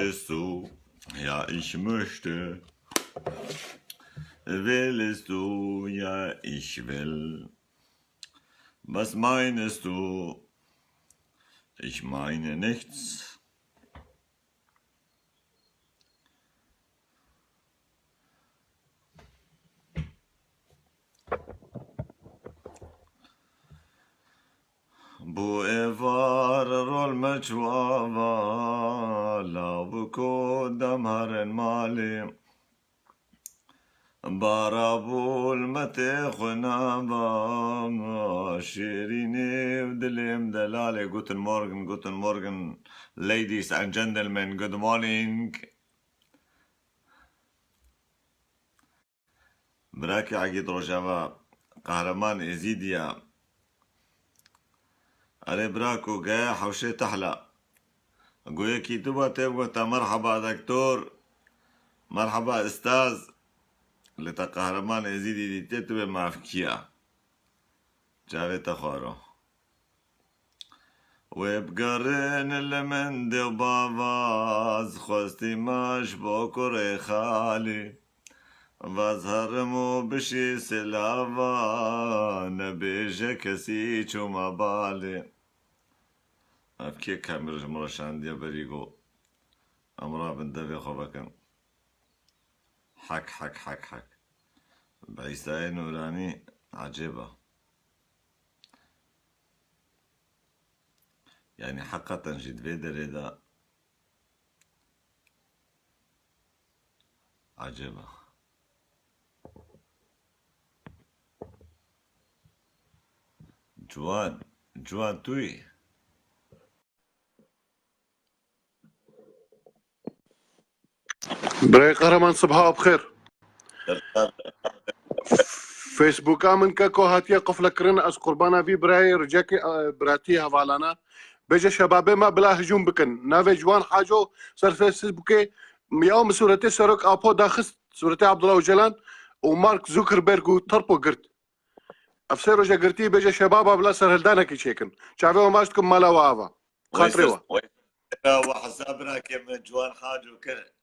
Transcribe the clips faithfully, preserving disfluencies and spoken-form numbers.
Willst du? Ja, ich möchte. Willst du? Ja, ich will. Was meinst du? Ich meine nichts. Bû êvar rol me çawa va, law bû ku dem herin malê. Bara bûl me tê xwe nava, şêrînê û dilêm delalê. Guten Morgen, guten Morgen, ladies and gentlemen, good morning. Birakê Egîd Rojava, Qehreman Êzîdiya. Erê birako, gaya hewşê tehla. Go yekî tu ba tê bigota merheba dektor, merheba ustaz. Lê te Qehreman Êzîdî dîtê tu bê mafkiya. Çavê te xwaro. Wê bigerin li min dê bavaz, xwestî me ji bo kurê xalê. Vaz herim û bişî silava, nebêje kesî çûma balê. Ev kê kemir ji min re şandiye berî go. Em rabin devê xwe vekin. Hek, hek, hek, hek. Bi Îsayê Nûranî ecêb e. Yanî heqeten jî di vê derê de ecêb e. Ciwan, Ciwan tu yî? Birayê Qehreman, sibeha bi xêr. Facebooka min keko hatiye qiflekirin, ez qurbana vî birayê, ricekê, e, biratî hevalana. Bêje şebabê me bila hicûm bikin. Navê Ciwan Haco ser Facebookê ya min sûretê Serok Apo daxist, sûretê Abdullah Ocalan û Mark Zuckerberg û Turpo girt. Ev sê roja girtî, bêje şebaba bila serhildanekî çêkin. Çavê we maç dikim mala we ava. Xatirê we. Wê sera we hesa birakê min Ciwan Haco kir.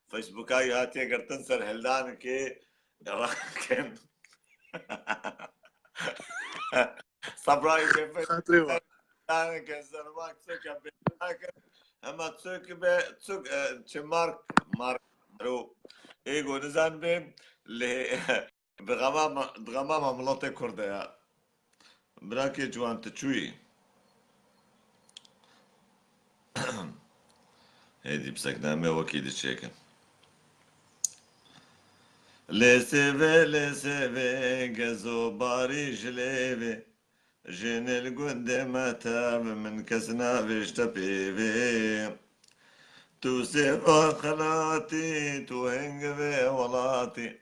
Facebooka wî hatiye girtin serhildanekê. Rakin. Sabrayê bê. Xatirê we. Serhildanekê sermak çêke bê. Hema çêke bê, çêke, e, çi mark, mark, ro. Êgo nizan bê, lê Bi xema ma-, di xema ma miletê Kurd de ya. Birakê Ciwan, tu çûyî? Hêdî piseknamê wekî diçêkin. Lê sêvê, lê sêvê, gezo barî ji lêvê. Jinê li gundê me tev, min kes navêşte pêvê. Tu sêva xelatî, tu hingivê welatî.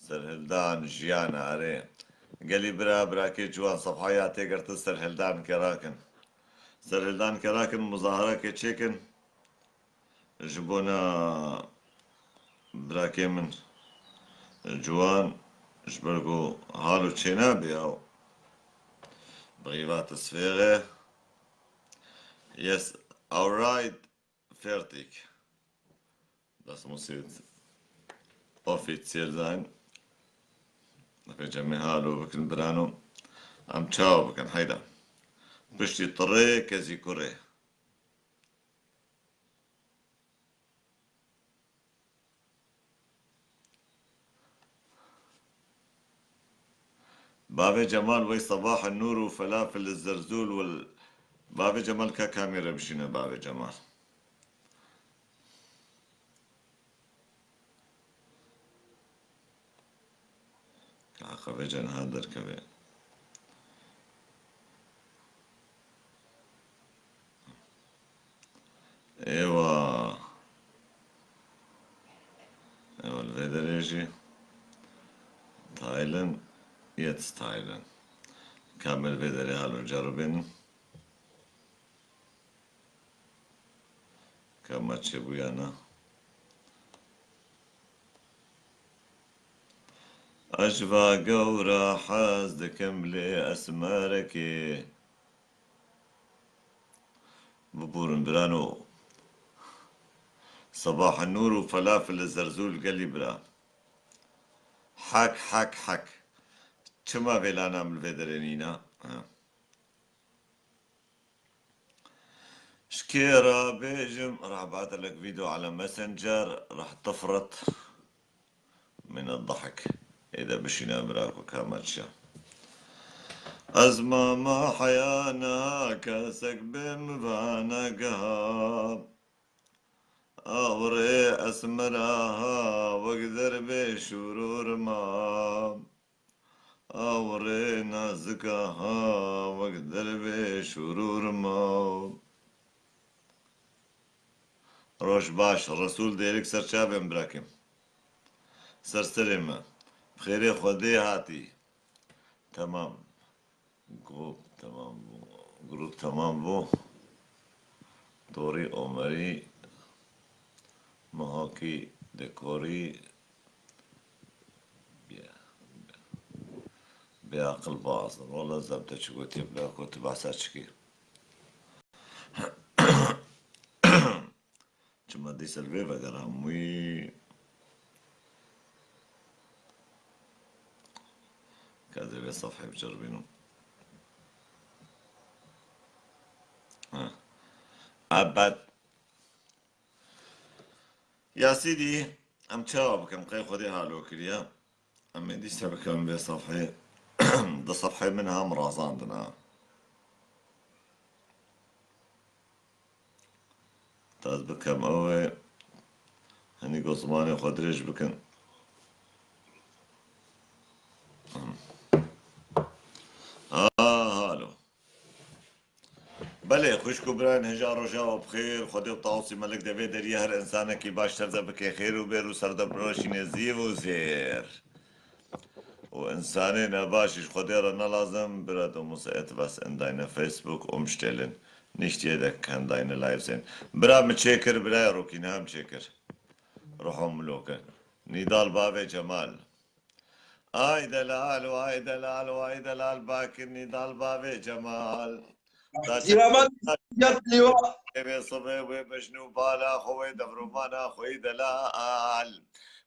Serhildan, jiyan, erê. Gelî bira, birakê Ciwan, sefhaya tê girtin serhildanke rakin. Serhildanke rakin, muzahareke çêkin. Ji bona birakê min Ciwan, ji ber ku halo çênabê ew. Bi xîvate sifêre. Yes, alright. Fertig. Das muss jetzt offiziell sein. Vêca me halo bikin birano. Em çawa bikin, heyda. Piştî tirê kezî kurê. Bavê Cemal, wey sabah nur û felafil zerzûl wel. Bavê Cemal, ka kamera bişîne, bavê Cemal. Ka xevê cen ha derkeve. Êwa. Êwa, li vê derê jî Taylan, jetzt Taylan. Kamil vê derê halo ceribênin. Ka me çêbûya na. Ez ji va gewra hez dikim lê esmerekê. Biborin birano. Sabah nûr û felafil li zerzûl gelî bira. Hek, hek, hek. Çima vêlana min li vê derê nîna? Ha. Ji kê re bêjim, reh batelek vîdeo ala Messenger, reh tifrit min ed-dahk. Êde bişîne bira ku kamel çiya. Ez mama heyana kesek bê min vana geha. Awirê esmera ha wek derbê şûrûrima. Awirê nazika ha wek derbê şûrûrima. Roj baş, Resûl Dêrik ser çavên birakim. Ser serê me. Bi xêrê Xwedê hatî. Temam. Grup temam bû. Grup temam bû. Dorî Omerî, Mihakî Dekorî, bê, bê aqil bazin. Wala zem te çi gotiye bila ku tu behsa çi kî? Çima dîsa li vê vegeram wî? Ka ez ê vê sefhê biceribînim. Ha. Ebed. Ya Sîdî, em çawa bikin? Qey Xwedê halo kiriye. Em ê dîsa bikin vê sefhê. Di sefhê min ha min razandin ha. Te ez bikem ew ê. Henî ku zimanê xwe dirêj bikin. Ha, halo. Belê, xwişk û birayên hêja, rojava bi xêr. Xwedê û Tawusî Melik devê deriyê her insanekî baş ser de bike xêr û bêr û ser de biroşîne zîv û zêr. Û insanê nebaş ji Xwedê re nelazim, bira domuz et was in deine Facebook umstellen. Nicht jeder kann deine Live sehen. Bira min çêkir, birayê Rokî, niha min çêkir. Ruho min lo kir. Nîdal bavê Cemal. Ay delal, ay delal, ay delal, bakir Nîdal bavê Cemal. Kiraman yat liwa. Ê vê sibê wê bejn û bala xwe wê devrûmana xwe yî delal.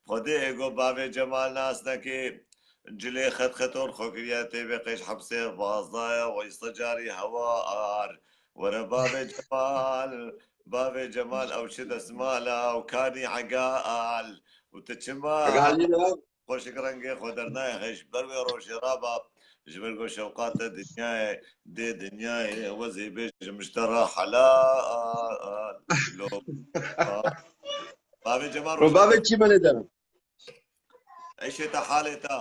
Xwedê ê go bavê Cemal nas nekê. Cilê xet xetor xwe kiriye tê vê qêş hepsê bazdaya we îsta carî hewa ar. Were bavê Cemal, bavê Cemal ew çi desmala ew kanî egal. Û tu çima Egalî ne? Xweşik rengê xwe dernayê xwe ji ber wê rojê raba, ji ber ku şewqa te dinyayê, dê dinyayê, we zê bêjim ji te re helal. Lo. Bavê Cemal Ro roj bavê çî belê de. Eşê te halê te.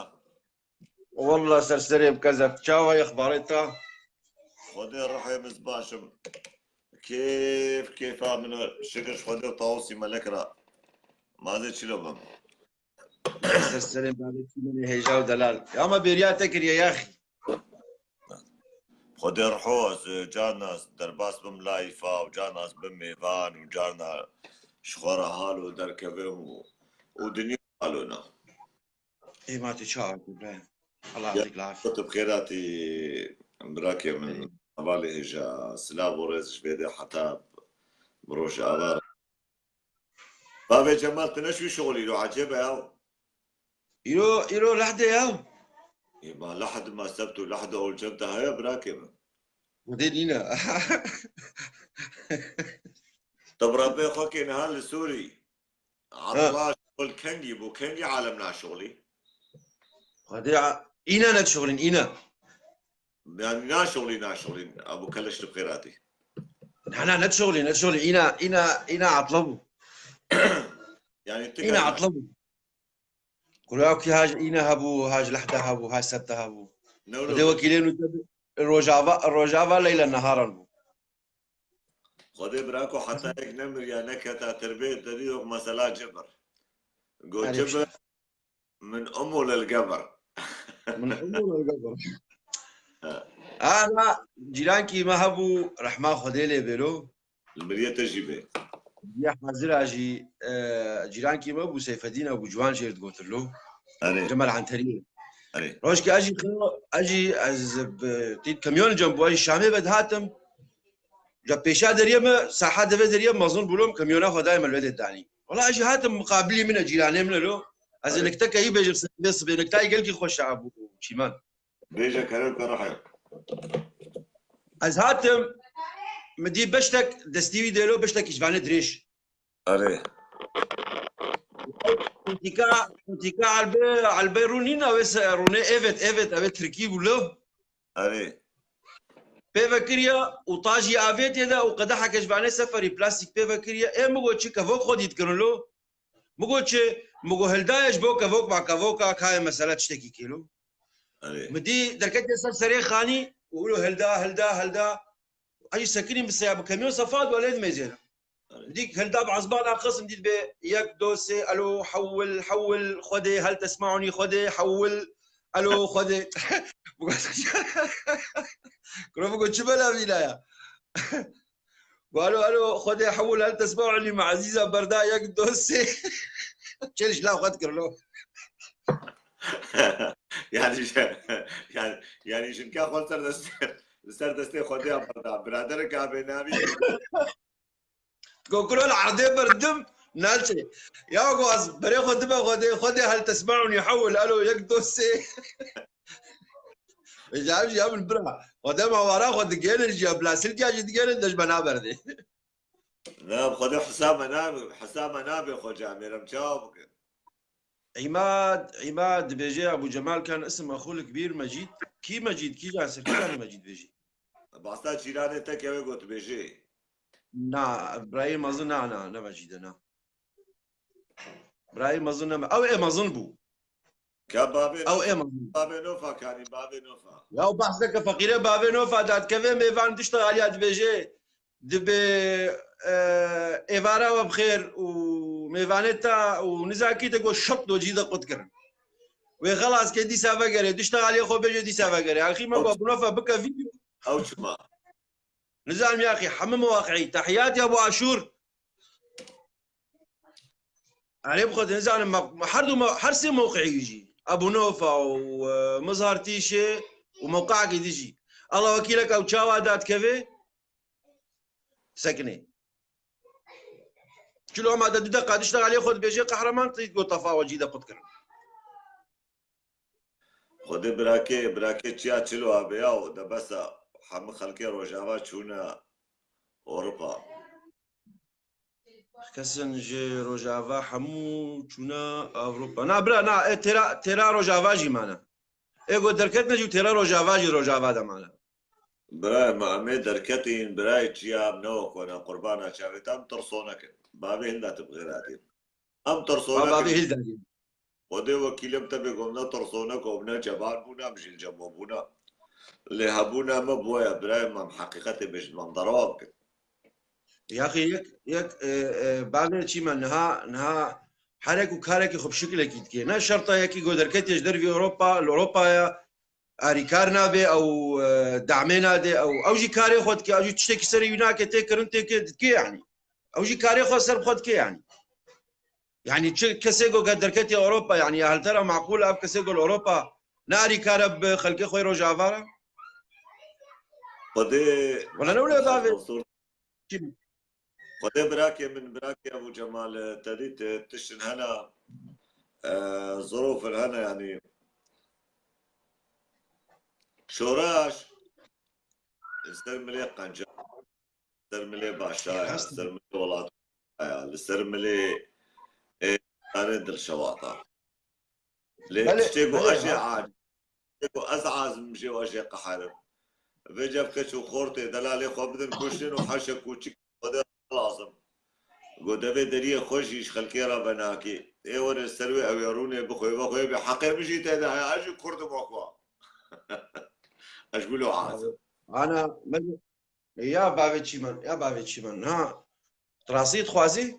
Wallah ser serê bi kezef. Çawa ye, exbarê te? Xwedê ruhê min baş im. Kêf, kêfa min e. Şikir ji Xwedê û Tawusî Melek re. Ma zê çilo bim. Ser serê bavê çî belê hêja û delal. Ya me bêriya te kiriye yaxî. Xwedê ruho ez carna derbas bim layfa û carna ez bim mêvan û carna ji xwe re halo derkevim û, û dinya halona. Ê ma tu çawa kî, Îbrahîm? Allah Ya, yadîk laf. Xwe tu bi xêr hatî, birakê min, Ê. Hevalê hêja, silav û rêz ji vê de heta bi rojava re. Bavê Cemal, tu ne şû şixulî lo, ecêb e ya. Îro, îro lehde ya. Ê, ma lehd ma sebt û lehd û cem de heye, birakê min. Xwedê nîne. Tu bi rebê xwe kê niha li Sûrî. Ha. Abdullah şixul kengî bû, kengî alem naşixulî. Xwedê a-, îne ne dişixulîn, îne. Yani naşixulî, naşixulîn. Abu Keleş tu bi xêr hatî. Na, na, ne dişixulîn, ne dişixulîn. Îne, îne, îne atla bû. Yani tu Îne kengî atla bû. Kurewakî haj îne hebû, haj lehde hebû, haj sebte hebû. Ne Xwedê wilo? Wekîlê nû te bi-, rojava, rojava leyla neharan bû. Xwedê birako heta yek nemiriya neketa tirbê, te dî yok mesela cibir. Go Erê cibir, çi? Min umu lil gebir. Min umu lil gebir. Ha. Ana cîrankî me hebû, rehma Xwedê lê bêro. Li miriyê te jî bê. Ya hazira jî, e, cîrankî me bû, Seyfedîn Ebû Ciwan jê digotin lo. Erê. Cemal Anterî. Erê. Rojkê ez jî xwe, ez jî ez bi tît kamyon cem bû, ez jî Şamê ve dihatim. Ja pêşa deriyê me, saha devê deriyê mezin bûlom, kamyona xwe dayê me li wê dê danî. Wala ez jî hatim muqabilî min e, cîranê min e lo. Ez ê Erê. nikteke î bêjim, sibê, sibê nikta yê gelkî xweş e bû çîman. Bêje kerem ke rehe. Ez hatim, min dî beştek destî wî dêlo, beştek îşvanê dirêj. Erê. Tîka, tîka elbê, elbê rû nîna wê se, rûnê evet, evet, ew ê tirkî bû lo. Erê. Pê vekiriya û tajî avêtê de û qedeheke ji vanê seferî plastîk pê vekiriya. Ê min got çi kevok xwedî dikirin lo. Min got çi? Min got hildaye ji bo kevok va kevoka kayê mesele tiştekî kê lo. Erê. Min dî derketiye ser serê xanî û wilo hilda, hilda, hilda. Ecî sekinî bi seya bi kamyon sefa dû lê dimêzêne. Erê. Dîk hilda bi ezbana xisim dît bê yek, do, sê, elo, hewil, hewil, Xwedê, hel tesmaunî, Xwedê, hewil, elo, Xwedê. Kuro biko çi bela vîna ya? Got, elo, elo, Xwedê, hewil, hel tesmaunî, me ezîza berda yek, do, sê. Çêl ji la xwe dikir lo. Yani, yani, yani jinka xwe ser dest, ser destê Xwedê ya berda. Biraderek abê navî. Go kuro li erdê berdim, naçe. Ya go ez berê xwe dibe Xwedê, Xwedê hel tesmaunî hewil, elo, yek, do, sê. Vêca ev jî ya min bira. Xwedê mawara xwe digêrin jî, ya bila silkiya jî digêrin, de ji me naberdê. Na, Xwedê hisa me nabe, hisa me nabe xwe camêrem çawa bikin. Îmad, Îmad dibêje Ebû Cemal kan isim exûlik bîr Mecîd. Kî Mecîd? Kîjan ser? Kîjanê Mecîd bêjî? Basta cîranê te keve got bêjê. Na, birayê mezin na, na, ne Mecîd e, na. Birayê mezin ne, ew ê mezin bû. Ka bavê Ew ê mezin. Bavê Nofa kanî, bavê Nofa. Ya behseke feqîrê bavê Nofa dadkeve mêvan dişta aliya dibêje. Dibê, e, êvara we bi xêr û mêvanê te û nizakî te got şap do cî de qut kirin. Wê xelas ke dîsa vegere, dişta aliyê xwe bêje dîsa vegere. Axî me Ew got bi Nofa bike vîdeo. Ew çima? Nizanim ya axî, hemî mewaqî. Tehiyat ya Ebu Aşûr. Erê bi xwe nizanim, me, me her du me, her sê mewqeyî jî. Ebu Nofa û, e, Mizhar Tîşê û mewqeakê dî jî. Allah wekîlek ew çawa dadkevê? Sekinê. Çilo ma de du deqa dişta aliyê xwe dibêje qehreman tît got tefa we cî de qut kirin. Xwedê birakê, birakê çiya çilo abe ya û de bes e, hemî xelkê Rojava çûne Ewropa. Kesin ji Rojava hemû çûne Ewropa. Na bira, na, ê têra, têra Rojava jî mane. Ê got derketine jî û têra Rojava jî Rojava de mane. Birayê me, em ê derketîn, birayê çiya, em ne wek we ne, qurbana çavê te, em tirsonek in. Bavê hilda tu bi xêr hatî. Em tirsonek in. Bavê hilda jî. Xwedê wekîl em te bê ku em ne tirsonek û em ne ceban bûne, em jî li cem we bûne. Lê hebûna me bi we ye, birayê me, em heqîqetê bêjin, em derewa bikin. Yaxê yek, yek, e, e, bavê çî me niha, niha herek û karekî xwe bi şikilekî dike. Ne şerta yekî ku derketiye ji dervî Ewropa, li Ewropaya, arîkar nabe, ew, e, damê nade, ew, ew jî karê xwe dike, ew jî tiştekî serê wî nake, tê kirin, tê ke dike, yanî. Ew jî karê xwe ser bi xwe dike, yanî. Yanî çi kesê ku ke derketiye Ewropa, yanî ya heltera maqûl ev kesê ku li Ewropa ne arîkar e bi xelkê xwe yê Rojava re? Xwedê Wala ne wile bavê. Xwedê birakê min, birakê Ebû Cemal, e, te dît, e, tiştin hene, e, zirofin hene, yanî şoreş li ser milê qenca, li ser milê başa ya, li ser milê welat ya, li ser milê, e, karê dilşewata. Lê Belê, tiştê ku belê, ez jê ha. Aciz, tiştê ku ez azim jê û ez jê qeherim. Vê cev keç û xortê delalê xwe bidin kuştin û heşe kûçik xwe de lazim. Go devê deriyê xwe jî ji xelkê re venakê. Ê were ser wê ew ê rûnê bixwe vexwe bê heqê min jî tê de heye. Ez jî kurdim wek we. Ez ji wilo azim. Ana, me-, ya bavê çî min, ya bavê çî min. Ha, tu rastî dixwazî?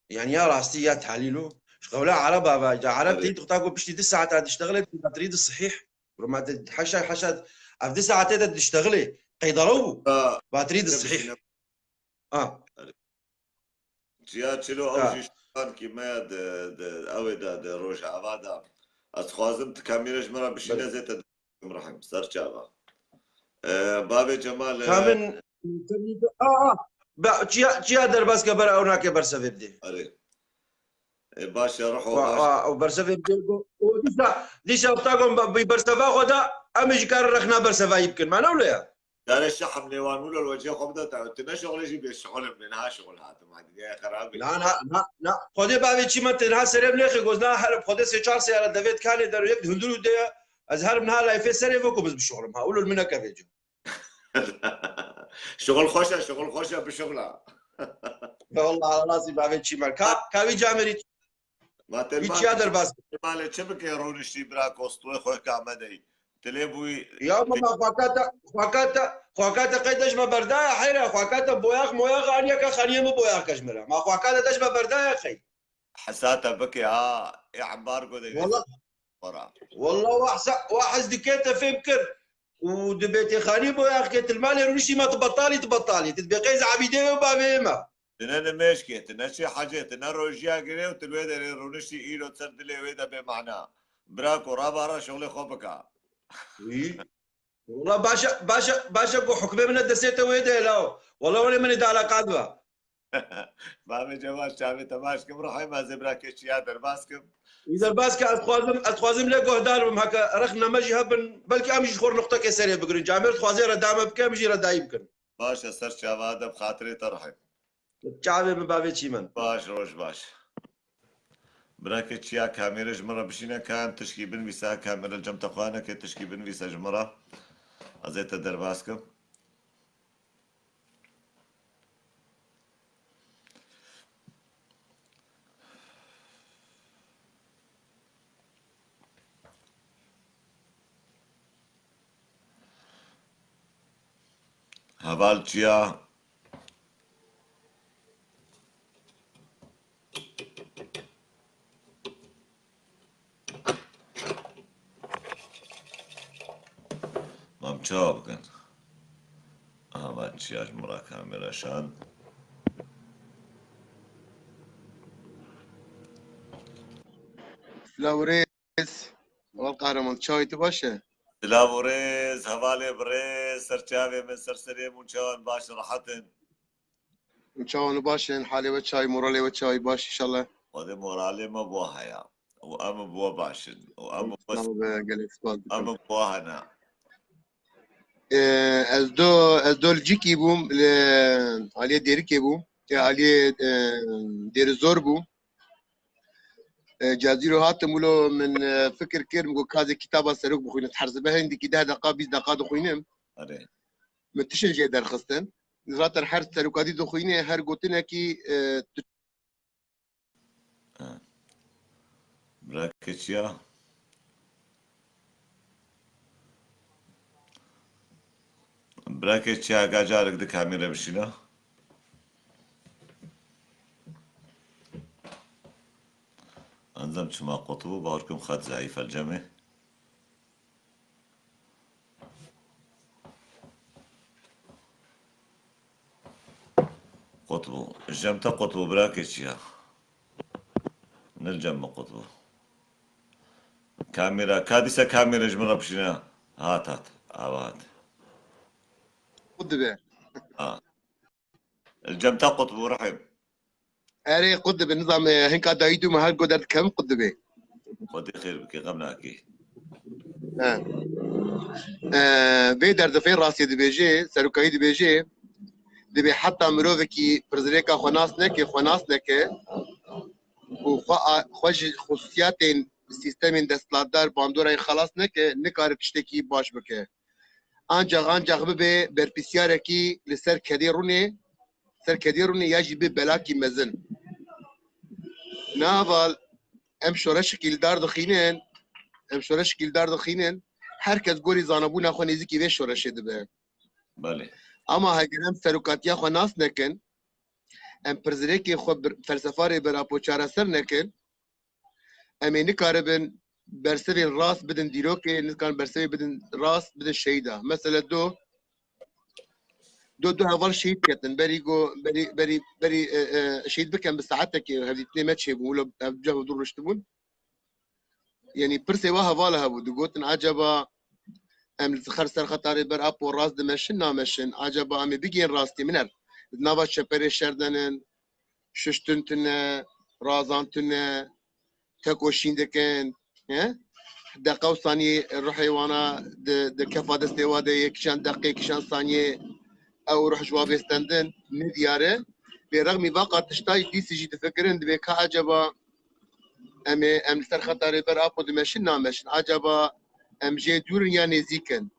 Yani ya rastî ya talîl o. Ji qewla Ereba ve, ya Ereb Evet. teyî dixta ku piştî du saeta diştexilê, batrî di sihîh. Rûma te heşa, heşa, ev du saetê de diştexilê. Qeyda rew bû. Ha. Batrî di sihîh. Ha. Ciya çilo ew Ha. jî şankî me ya di, di, ew ê de, di Rojava de. Ez dixwazim tu kamîra ji min re bişîne, zê te dikim Rehîm. Ser çava. E, bavê Cemal, e, Ka min, a, a, be, çiya, çiya derbas ke bera ew nake bersevê bidê. Erê. E, baş e, ruh û Wa, baş. wa, ew bersevê bidê, go, o dîsa, dîsa wexta gon be, bi berseva xwe de, em ê ji kar rexna bersevayî bikin. Ma ne wile ya? Dare şehm lêwan wilo li wecihê xwe bide te. Tu ne şixulê jî bê şixul im, bê niha şixul hatim. Ha, dinyaya xerab e. Na, na, na, na. Xwedê bavê çî me tênha serê min lêxê goz, na her, Xwedê sê çar seyara devê dikanê der û yek hundir û de ye. Ez her niha layfê serê vê ku biz bişixulim. Ha, wilo min neke vê cû. Şixul xweş e, şixul xweş e, bişixula. Ya Allah, rastî bavê çî me. Ka, ka wî camêrî Ma te Wî ma çiya derbas kir? Malê çi bike, rûniştî bira, kostûyê xwe ka me dey. Dilê bûyî. Ya baba, xwakata, xwakata, xwakata qey dejme berdaya heyra, xwakata boyax moyax aniye ke xaniyê mi boyax ke ji mi re. Ma xwakata dejme berdaya qey? Hesate bike ha, ê embargo de Wala, xora. Wala wahsa, wahs dike te fêm kir. Û dibê tê xanî boyax ke til malê rûniştî me tu betalî, tu betalî. Tu dibê qey zabîdê wê bavê me. Tine nimêjkê, tine çê hecê, tine rojiya girê û tu li wê derê rûniştî îro ser dilê wê de bê mana. Bira ku rabara şixulê xwe bika. Wî. Wala baş e, baş e, baş e ku hukmê min e destê te wê de ye law. Wala wele min ê dala qad be. Bavê Cemal çavê te baş kim, ruhê me zê bira keçiya derbas kim. Wî derbas ke ez dixwazim, ez dixwazim lê guhdar bim, heke rexna me jî hebin, belkî em jî xwe nuqtekê serê bigirin. Camêr dixwaze redame bike, em jî redayî bikin. Baş e, ser çava de bi xatirê te rihê. Çavê min bavê çî min. Baş, roj baş. Birake çiya kamêre ji min re bişîne, ka em tişkî binivîse, kamêre cem te xwe neke, tişkî binivîse ji min re. Ez ê te derbas kim. Heval çiya? Mam çawa bikin? Aha, van çiya ji min re kamera şand. Silav û rêz. Heval Kahraman, çawî tu baş e? Silav û rêz, hevalê birêz, ser çavê min, ser serê min, çawan baş, rehet in? Çawan baş in, halê we çawî, moralê we çawî, baş inşallah. Xwedê moralê me bo heye. Û em bo baş in. Û em bo Sağ ol be, gelek spas em dikim. Bo hene. Ee, ez do, ez do li Cikî bûm, li aliyê Dêrikê bûm. Ya aliyê, e, Dêrizor bûm. E, Cezîro hatim wilo min, e, fikir kir, min got, "Ka ez ê kitaba serok bixwînim." Her sibe hindikî deh deqa, bîst deqa dixwînim. Erê. Min tiştên jê derxistin. Zaten her serokatî dixwînê, her gotinekî, e, tu Ha. Bira keçiya. Bira keçiya, ga carek di kamîre bişîne. Encam çima qutibû, bawer kim xet zayîf el cemê. Qutbû. Cem te qutbû, bira keçiya. Nil cem mi qutbû. Kamera, ka dîsa kamera ji min re bişîne. Hat, hat. Ava hat. Qut dibe. Ha. Li cem te qut bû, Rihîm. Erê, qut dibe, nizam, e, hinka dayî dû me her go derdikevim, qut dibe. Xwedê xêr bike, xem nake. He. E, vê derdifê rastiyê dibêje, serokayî dibêje, dibê heta mirovekî pirsgirêka xwe nas neke, xwe nas neke û xwe a-, xwe ji xusûsiyetên sîstemên desthilatdar bandorayê xelas neke, nikare tiştekî baş bike. Ancax, ancax bibe berpirsiyarekî li ser kedê rûnê, ser kedê rûnê ya jî bi belakî mezin. Niha val em şoreşekî li dar dixînin, em şoreşekî li dar dixînin, her kes gorî zanabûna xwe nêzîkî vê şoreşê dibe. Belê. Ama heger em serokatiya xwe nas nekin, em pirsgirêkê xwe bir, felsefa rê bi rapo çareser nekin, em ê nikaribin bersivên rast bidin dîrokê, nikarin bersivê bidin rast, bidin şehîda. Mesele do, do, du heval şehîd ketin. Berî go, berî, berî, berî, e, e, şehîd bikin bi saetekê hevdîtinê me çêbû, wilo ev cem dûr riştibûn. Yanî pirsê wa heval hebû. Digotin, acaba em li xer ser xeta Rêber Apo rast dimeşin, nameşin? Acaba em ê bigihên rastî? Min er, di nava çeperê şer denin, şuştin tune, razan tune, tekoşîn dikin. He? Deqe û saniyê ruhê wana di, di kefa destê wa de ye, kişan deqê, kişan saniyê ew ruh ji wa vê stendin, ne diyar e. Bêrexmî vaqa tişta jî dîsî jî difikirin, divê ka acaba em ê, em li ser xeta Rêber Apo dimeşin, nameşin? Acaba em jê dûr in ya nêzîk in?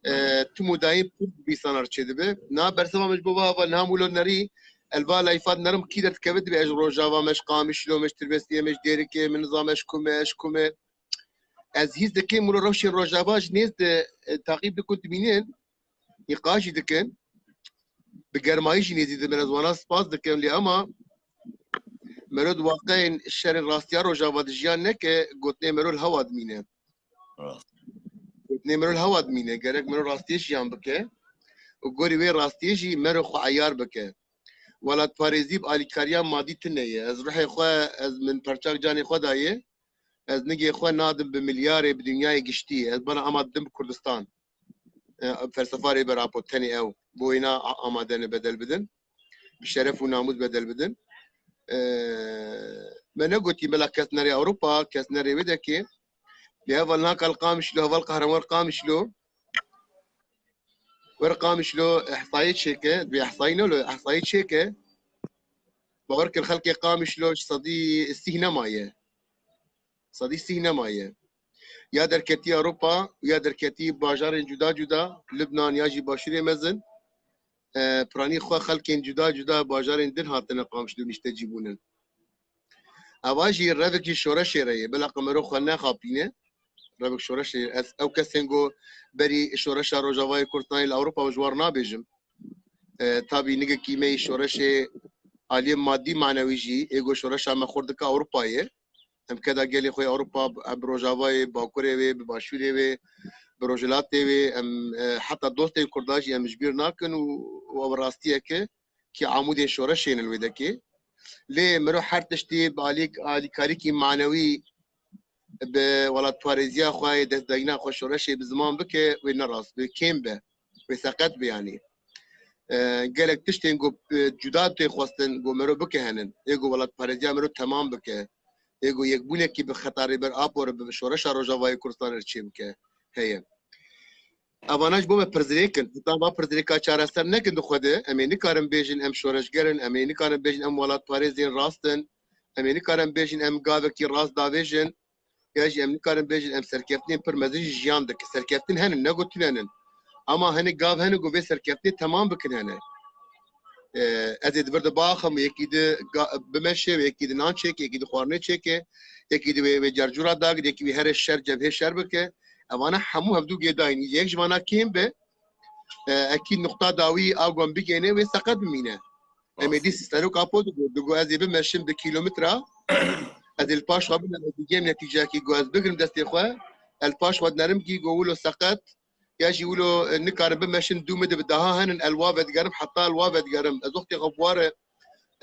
E, tim û dayîn pir bi bîsanar çêdibe. Niha bersiva me ji bo va heval niha mûlo nerî, el va layfa nerim kî derdikeve, divê ez ji Rojava me, ji Qamişlo me, ji Tirbesiyê me, ji Dêrikê me, nizam ez ji ku me, ez ji ku me. Ez hîs dikim mûlo rewşên Rojava ji nêz de, e, taqîb dikin, dibînin, îqaz jî dikin. Bi germayî jî nêzî dibin, ez wana spas dikim, lê ema mero di waqeyên şerên rastiya Rojava de jiyan neke, gotinê mero li hewa dimîne. Rast. Gotinê mero li hewa dimîne. Gerek mero rastiyê jiyan bike û gorî wê rastiyê jî mero xwe eyar bike. Welatparêzî bi alîkariya madî tune ye. Ez ruhê xwe, ez min perçak canê xwe daye. Ez nigê xwe nadim bi milyarê, bi dinyayê giştî. Ez bana ama didim bi Kurdistan. E, felsefa Rêber Apo tenê ew. Bo wêna a-, amade ne bedel bidin. Bi şeref û namûs bedel bidin. E, me negotî bila kes nerê Ewropa, kes nerê wê dekê. Lê heval naka li Qamişlo, heval Qehreman Qamişlo. Wer Qamişlo ehsayê çêke, bi ehsayî ne lo, ehsayê çêke. Bawer kir xelkê Qamişlo ji sedî sîh nemaye. Sedî sîh nemaye. Ya derketî Ewropa û ya derketî bajarên cuda cuda, Libnan ya jî Başûrê Mezin. E, piranî xwe xelkên cuda cuda bajarên din hatine Qamişlo niştecî bûnin. Eva jî revekî şoreşê re ye. Bila qemero xwe nexapîne. Revek şoreşê ye. Ez ew kesên ku berî şoreşa Rojavayê Kurdistanê li Ewropa ji war nabêjim. E, tabî nigekî me yî şoreşê aliyê madî manewî jî ê ku şoreşa me xurt dike Ewropa ye. Em keda gelê xwe yê Ewropa, em bi Rojavayê, Bakurê wê, bi Başûrê wê, bi Rojhilatê wê, em, e, heta dostên Kurda jî em ji bîr nakin û, û ew rastiyek e ki amûdên şoreşê ne li wê dekê. Lê miro her tiştî bi alîk-, alîkarîkî manewî bi welatparêziya xwe yê destdayîna xwe şoreşê bi ziman bike, wê ne rast be, kêm be, wê seqet be yanî. E, gelek tiştên ku, e, cuda tê xwestin ku miro bike henin. Ê ku welatparêziya miro temam bike. Ê ku yekbûnekî bi xeta Rêber Apo re, bi şoreşa Rojavayê Kurdistanê re çêbike, heye. Evana ji bo me pirsgirêk in. Heta va pirsgirêka çareser nekin di xwe de, em ê nikarin bêjin em şoreşger in, em ê nikarin bêjin em welatparêzên rast in, em ê nikarin bêjin em gavekî rast davêjin, ya jî em nikarin bêjin em serkeftinên pir mezin jî jiyan dikin. Serkeftin henin, ne ku tune nin. Ama hinek gav hene ku vê serkeftinê temam bikin hene. Ee, ez ê di vir de biaxim, yekî di ga-, bimeşe, yekî di nan çêke, yekî di xwarinê çêke, yekî di wê, wê cercûra dagir, yekî wê here şer, cebhê şer bike. Evana hemû hevdû gêdayîn. Yek ji vana kêm be, e, ekî nuqta dawî a ku em bigêne, wê seqet bimîne. Em ê dî Serok Apo digot, digot, ez ê bimeşim di kîlometra, ez ê li paş xwe bime, ez digêm netîceyekî, ku ez bigrim destê xwe, ez li paş xwe dinerim kî, got, wilo seqet, ya jî wilo, e, nikarim bimeşin, dû min dibi daha henin, el wa vedigerim, heta el wa vedigerim. Ez wextê xwe bi wa re,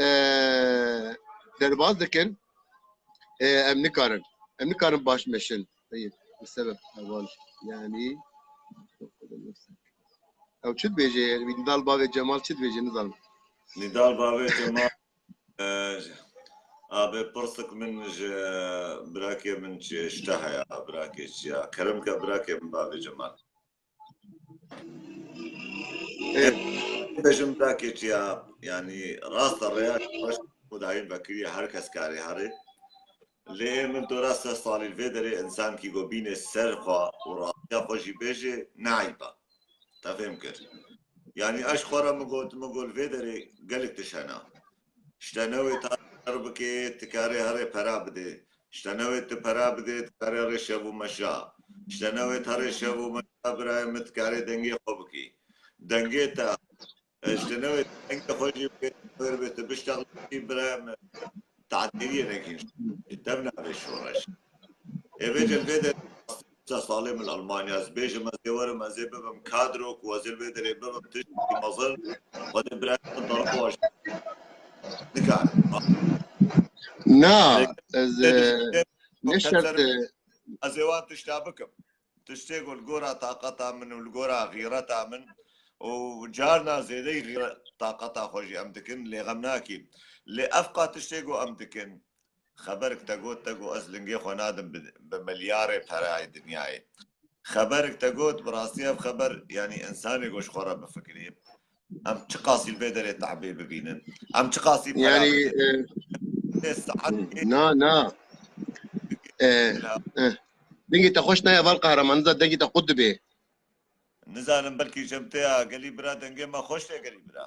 e, derbas dikin, e, em nikarin. Em nikarin baş meşin. Heyî, bi sebeb heval, yanî, ew çi dibêje? Wî Nidal bavê Cemal çi dibêje, nizanim. Nidal bavê Cemal, e, abi pirsik min ji birakê min çi, ji te heye, birakê çi ya? Kerem ke birakê min bavê Cemal. Ê, bêjim birakê çi ya, yanî rast e, rêya xweş Xwedayê vekiriye, her kes karê herê. Lê min to rast e salî vê derê însankî ku bîne ser xwe û rastiya xwe jî bêje, ne eyb e. Te fêm kir. Yanî ez ji xwe re min got, min got vê derê gelek tişt hene. Ji te newê tu şer bikê, tu karê herê pera bidê. Ji te newê tu pera bidê, tu karê herê şev û meşa. Ji te newê tu herê şev û meşa, birayê min, tu karê dengê xwe bikî. Dengê te, e, ji te newê dengê xwe jî bikê, tu bê tu biştexlî, birayê min. Tadîriyê nekîn. Ji te navê şoreş. Ê vê cem vê de Çend salê min Almanya, ez bêjim, ez ê werim, ez ê bibim kadro, ku ez ê li vê derê bibim tiştekî mezin, xwedê birayê min tarafa wan nikare. Na, ez, e, ne şert, e, Ez ê wan tişta bikim. Tiştê ku li gora taqeta min û li gora xîreta min û carna zêdeyî xîret taqeta xwe jî em dikin, lê xem nakî. Lê ev qa tiştê ku em dikin, xeberik te got te ku ez lingê xwe nadim bi, bi milyarê perayê dinyayê. Xeberik te got, bi rastî ev xeber, yanî însanê ku ji xwe re bifikirî, em çiqasî li vê derê te'bê bibînin. Em çiqasî pera Yani, bidin. e, Lê saet na, na. E, Bila. E. Dengê te xweş nayê, heval Qehreman, niza dengê te qut dibê. Nizanim, belkî ji em tê ya gelî bira, dengê me xweş tê gelî bira.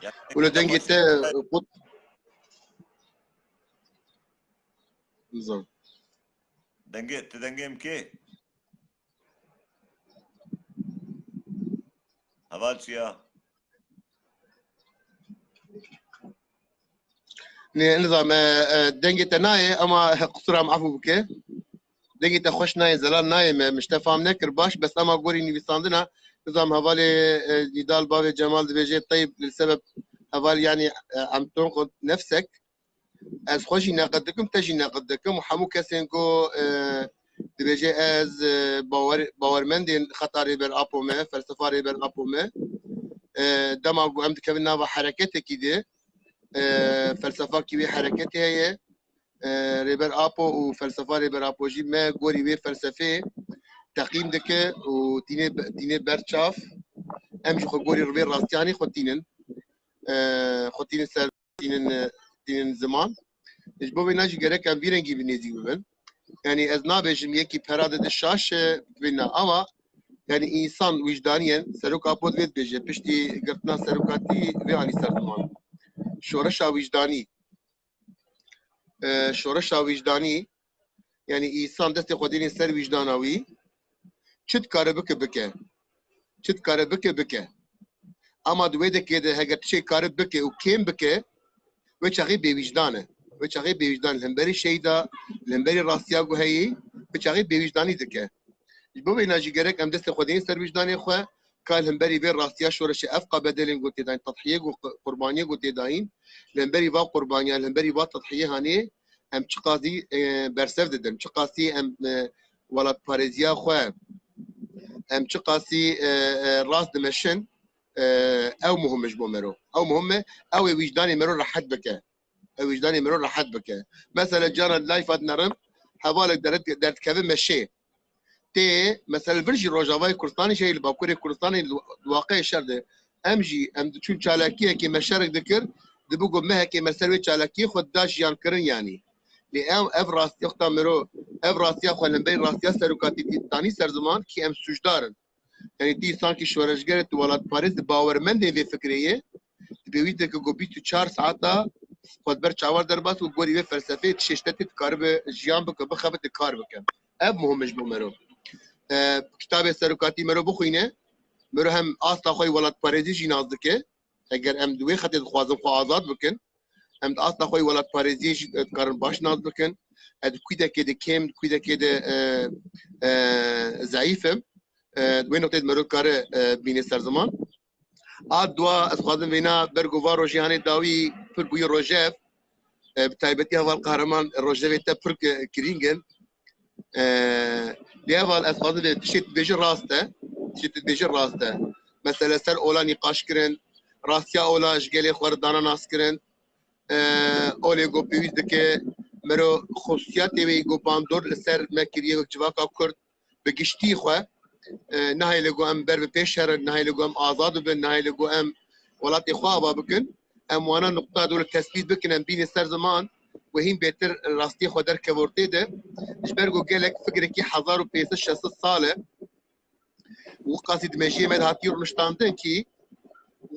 Ya, Wilo dengê te xweş tê. Qut. Nizam. Dengê, tu dengê min kê? Heval çi ya? Nê, nizam, e, e, dengê te nayê, ama qusura min efû bike. Dengê te xweş nayê, zelal nayê me, min ji te fam nekir baş, bes ema gorî nivîsandina, nizam hevalê, e, Nîdal bavê Cemal dibêje, Teyb, li sebeb heval, yanî, e, em ton xwe nefsek, ez xwe jî neqid dikim, te jî neqid dikim û hemû kesên ku, e, dibêje ez, e, bawer, bawermendên xeta Rêber Apo me, felsefa Rêber Apo me, e, dema ku em dikevin nava hereketekî de, e, felsefakî wê hereketê heye, e, Rêber Apo û felsefa Rêber Apo jî me gorî wê felsefê teqîm dike û tîne, tîne ber çav. Em jî xwe gorî rivê rastiyanê xwe tînin, e, xwe tînin ser tînin, e, tînin ziman. Ji bo vê ne jî gerek em vî rengî bi nêzî bibin. Yanî ez nabêjim yekî pera dide şaş e, vê ne. Ama yanî însan wijdanî ye. Serok Apo divê dibêje, piştî girtina serokatî vê anî ser ziman. Şoreşa wijdanî. E, şoreşa wijdanî, yanî însan destê xwe dînê ser wijdana wî, çi dikare bike, bike. Çi dikare bike, bike. Ama di wê dekê de heger tiştê kare bike û kêm bike, wê çaxê bêwîjdan e. Wê çaxê bêwîjdan li hemberî şeyda, li hemberî rastiya ku heyî, wê çaxê bêwîjdanî dike. Ji bo vêna jî gerek em destê xwe dînê ser wijdanê xwe, ka li hemberî vê rastiya şoreşê ev qa bedelên ku tê dayîn, tedhiyê ku, qurbaniyê ku tê dayîn, li hemberî va qurbaniya, li hemberî va tedhiyê hanê, em çiqasî, e, bersev didin, çiqasî em, e, welatparêziya xwe, em çiqasî, e, e, rast dimeşin, e, ew muhim e ji bo mero. Ew muhim e, ew ê wijdanê mero rehet bike. Ew wijdanê mero rehet bike. Mesela, cara layfa dinerim, hevalek deret-, derdikeve meşê. Tê, mesela, vir jî Rojavayê Kurdistanê jî heye, li Bakurê Kurdistanê, li, li waqeyê şer de. Em jî, em diçûn çalakiyekê, me şerek dikir, dibi ku mehekê me ser wê çalakiyê xwe da jiyan kirin, yanî. Lê ew, ev rastiya xwe mero, ev rastiya xwe li hemberî rastiya serokatî tî-, tanî ser ziman, kî em sûcdar in. Yanî tî sankî şoreşger e, tu welatparêz, tu bawermendê vê fikrê yê, tu pêwîst dike ku bîst û çar saeta xwe di ber çavan derbas û gorî vê felsefeyê tiştê ji te tê dikaribe jiyan bike, bixebite, kar bike. Ev muhim e ji bo mero. E, kitabê serokatî mero bixwîne, mero hem asta xwe yê welatparêzî jî nas dike. Eger em di wê xetê dixwazin xwe azad bikin, em di asta xwe yê welatparêziyê jî, e, dikarin baş nas bikin. E, di kûdekê de kêm, di kûdekê de, e, e, zeîf im. E, di wê noqtê de mero dikare, e, bîne ser ziman. A dua, ez xwazim vêna ber ku va rojê hanê dawî pir bûye rojev. E, bi taybetî heval Qehreman, rojevê te pir ki-, kirîng in. E, lê heval, ez xwazim vê tiştê tu dibêjî rast e. Tiştê tu dibêjî rast e. Mesele ser ola nîqaş kirin, rastiya ola ji gelê xwe re dana nas kirin. E, olê ku pêwîst dike mero xusûsiyatê wê ku bandor li ser me kiriye wek civaka Kurd, bi giştî xwe, e, nahêle ku em ber bi pêş herin, nahêle ku em azad bibin, nahêle ku em welatê xwe ava bikin, em wana nuqta dûr tespît bikin, em bînin ser ziman, wê hîn bêtir rastiyê xwe derkeve ortê de. Ji ber ku gelek fikrekî hezar û pênc sed şeş sed sal e, û qasî di mejiyê me de hatiye rûniştandin kî,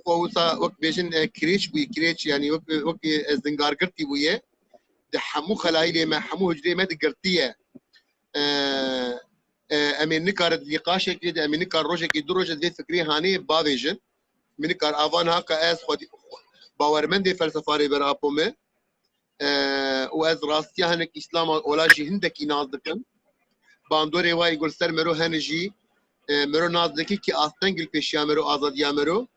û wisa wek bêjin, e, kirêç bûye, kirêç, yanî wek, wek, e, zingargirtî bûye, di hemû xelayîlê me, hemû hucreyê me de girtiye. E, e, em ê nikare di nîqaşekê de, em ê nikare rojekê, du rojê di vê fikrê hanê bavêjin. Min nikar ava niha ka ez xwedî bawermendê felsefa Rêber Apo me, e, û ez rastiya hinek Îslama ola jî hindekî nas dikim. Bandorê wayî ku li ser mero hene jî, e, mero nas dike kî asteng li pêşiya mero, azadiya mero.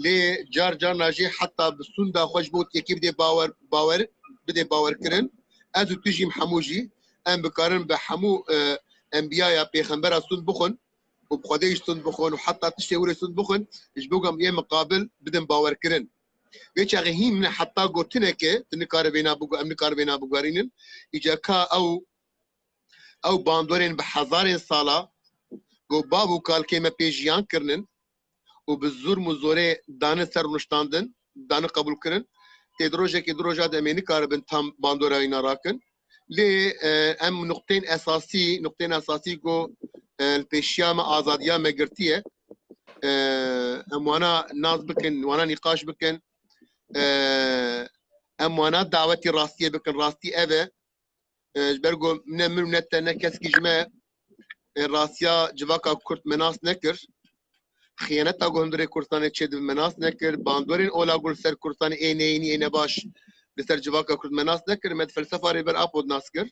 Lê car carna jî heta bi sûnda xwe ji bo yekî bidê bawer, bawer, bidê bawerkirin. Ez û tu jî, em hemû jî, em bikarin bi hemû, e, enbiyaya pêxembera stûnd bixwin û bi Xwedê jî stûnd bixwin û heta tiştê wir ê stûnd bixwin, ji bo ku em ê miqabil bidin bawerkirin. Vê çaxê hîn min heta gotineke, tu nikare vêna bigu-, em nikare vêna biguherînin. Îca ka ew, ew bandorên bi hezarên sala ku bav û kalkê me pê jiyan kirinin û bi zûrm û zorê dane ser rûniştandin, dane qebûl kirin. Tê di rojekê, du roja de em ê nikaribin tam bandora wîna rakin. Lê, e, em nuqteyên esasî, nuqteyên esasî ku, e, li pêşiya me azadiya me girtiye, e, em wana nas bikin, wana nîqaş bikin. E, em wana dawetî rastiyê bikin. Rastî ev e. E, ji ber ku ne min û ne te, ne keskî ji me, e, rastiya civaka Kurd me nas nekir. Xiyaneta ku hundirê Kurdistanê çêdibe me nas nekir. Bandorên ola ku li ser Kurdistanê ê neyînî, ê nebaş li ser civaka Kurd me nas nekir. Me di felsefa Rêber Apo nas kir.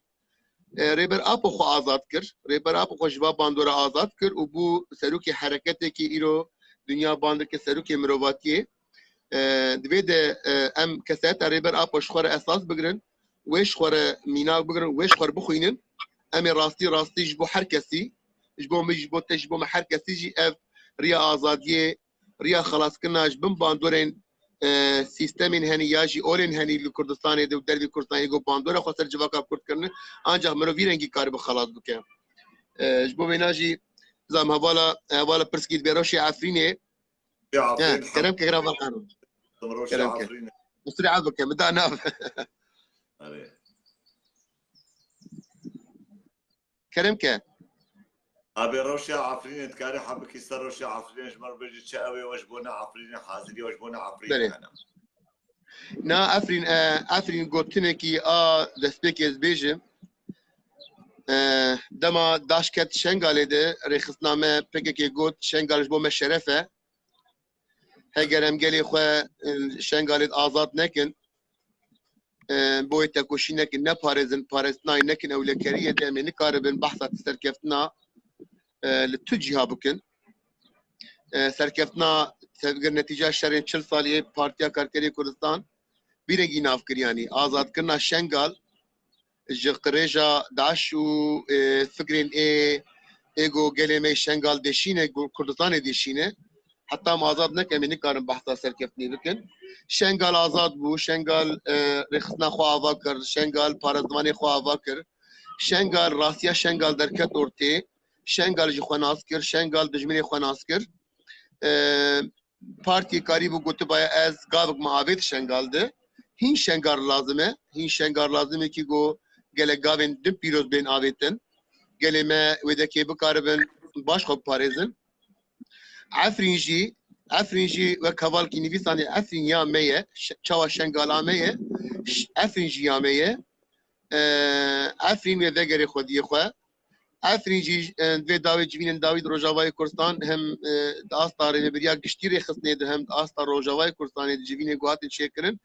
E, Rêber Apo xwe azad kir. Rêber Apo xwe ji va bandora azad kir û bû serokê hereketekî îro dinya bandike serokê mirovatiyê. E, divê de, e, em kesayeta Rêber Apo ji xwe re esas bigirin, wê ji xwe re mînak bigirin, wê ji xwe re bixwînin. Em ê rastî, rastî ji bo her kesî, ji bo min, ji bo te, ji bo me her kesî jî ev riya azadiyê, riya xelaskirina ji bin bandorên, e, sîstemên henî ya jî olên henî li Kurdistanê de û dervî Kurdistanê êgo bandora xwe ser civaka Kurd kirine, ancaq mirov vî rengî karibe xelas bike. E, ji bo vêna jî zam hevala, hevala pirskî dibe rewşê Efrînê. Ya He, Efrîn, kerem ke, kerem ke. Rewşa Kerem ke. Efrînê. Musrî bike, min da nav. Erê. Kerem ke. Abi rewşa Efrînê dikarî hebikî ser rewşa Efrînê ji me re bêjî çi ew ê we ji bo ne Efrînê hazirî we ji bo ne Efrînê Belê. hene. Na Efrîn, e, Efrîn gotinekî a destpêkê ez bêjim. E, dema daş ket Şengalê de rêxistina me P K K got Şengal ji bo me şeref e. Heger em gelê xwe, e, Şengalê de azad nekin, e, bo wê tekoşî nekin, neparêzin, parêstinayê nekin, ewlekeriyê de em ê nikaribin behsa serkeftina, e, li tu cîha bikin. E, serkeftina tevgir netîca şerên çil salî yê Partiya Karkerê Kurdistan vî rengî nav kir, yanî azadkirina Şengal ji qirêja DAIŞ û, e, fikrên ê, ê ku gelê me Şengal deşîne, ku Kurdistanê deşîne. Heta em azad nekin, em ê nikarin behsa serkeftinê bikin. Şengal azad bû, Şengal, e, rêxistina xwe ava kir, Şengal parêzvanê xwe ava kir. Şengal, rastiya Şengal derket ortê. Şengal ji xwe nas kir, Şengal dijminê xwe nas kir. E, Partiyê karîbû gotibaye ez gavik me avêt Şengal de. Hîn Şengal lazim e. Hîn Şengal lazim e kî ku gelek gavên din pîroz bên avêtin. Gelê me wê dekê bikaribin baş xwe biparêzin. Efrîn jî, Efrîn jî wek hevalkî nivîsanê Efrîn ya me ye. Ş-, çawa Şengal a me ye. Ş-, Efrîn jî ya me ye. E, Efrîn wê vegerê xwediyê xwe. Efrîn jî, e, divê dawê civînên dawî di Rojavayê Kurdistan hem, e, di asta rêvebiriya giştî rêxistinê de hem di asta Rojavayê Kurdistanê de civînê ku hatin çêkirin,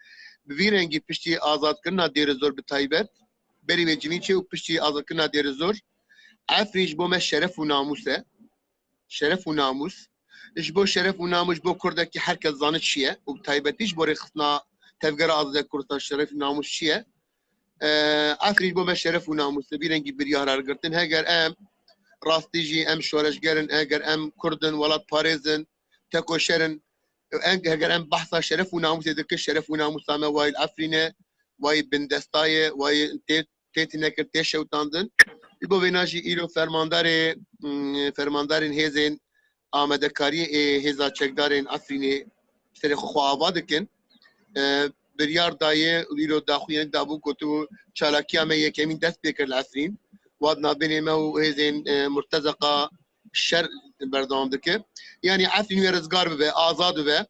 bi vî rengî piştî azadkirina Dêrizor bi taybet, berî wê civîn çê û piştî azadkirina Dêrizor, Efrîn ji bo me şeref û namûs e. Şeref û namûs. Ji bo şeref û namûs, ji bo Kurdekî her kes zane çi ye û bi taybetî ji bo rêxistina Tevgera Azadiya Kurdistan şeref û namûs çi ye? E, Efrîn ji bo me şeref û namûs e, vî rengî biryar her girtin. Heger em rastî jî em şoreşger in, heger em Kurd in, welatparêz in, tekoşer in, em, heger em behsa şeref û namûsê dikin, şeref û namûsa me wayî li Efrîn e, wayî bindesta ye, wayî tê tê tînekirin, tê şewitandin. Ji bo vêna jî îro fermandarê, mm, fermandarên hêzên amadekariyê ê hêza çekdarên Efrînê serê xwe xwe ava dikin. E, biryar daye û îro daxuyanî dabû, gotibû çalakiya me yekemîn dest pê kir li Efrîn. Wa di navbênê me û hêzên, e, murtezeqa şer berdewam dike. Yanî Efrîn wê rizgar bibe, azad bibe.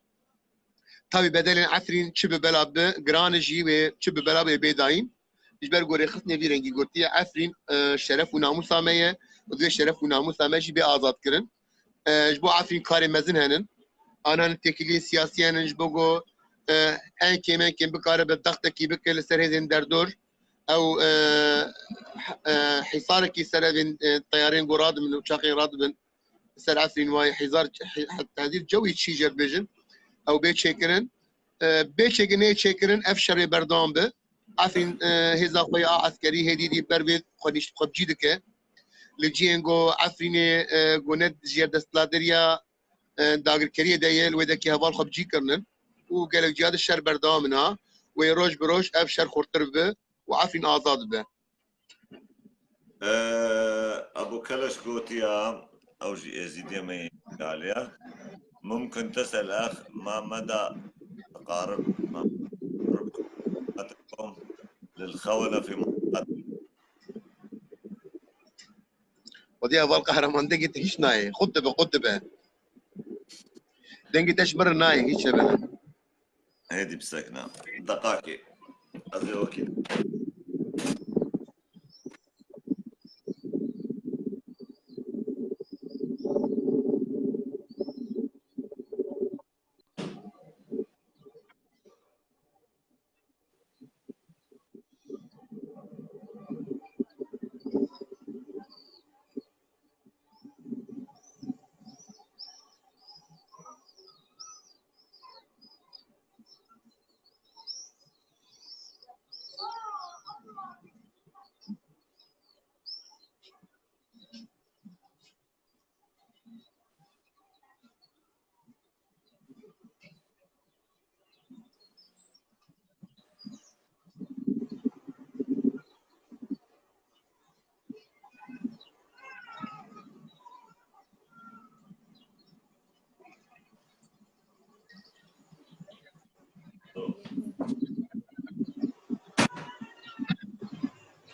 Tabî bedelên Efrîn çi bi bela bi giran e jî wê çi bi bela bê bê dayîn. Ji ber gorê xistnê vî rengî gotiye Efrîn, e, şeref û namûsa me ye û divê şeref û namûsa me jî bê azadkirin. E, ji bo Efrîn karê mezin henin. Anan têkiliyên siyasî henin ji bo ku, e, en kêm en kêm bikare bi dextekî bike li ser hêzên derdor. Ew, e, e, hîsarekî ser evên, e, teyarên ku radibin û uçaxên radibin. Ser Efrîn wayê hezar, he-, he-, tedîr cewî çî jê dibêjin. Ew bê çêkirin. E, bê çêkirin, nê çêkirin, ev şerê berdewam bi. Efrîn, e, hêza xwe ya eskerî hêdî dî ber vê xwe nîşt xwe bi cî dike. Li cihên ku Efrînê, e, ku ne ji yer desthilatdariya, e, dagirkeriyê de ye, li wê dekê heval xwe bi cî kirinin û gelek ciya de şer berdewam in ha. Wê roj bi roj ev şer xurtir bibe û Efrîn azad bibe. Ee, Ebu Keleş gotiya, ew jî Êzîdiyê me yê Îtalya. ممكن تسأل أخ ما مدى تقارب، ما تقاربكم للخونة في منطقة. Xwedî heval Qehreman dengê te hîç nayê. Qut dibe, qut dibe. Dengê te ji min re nayê, hîç şebe. Hêdî bisekine. Deqakê. Ez ê wekî.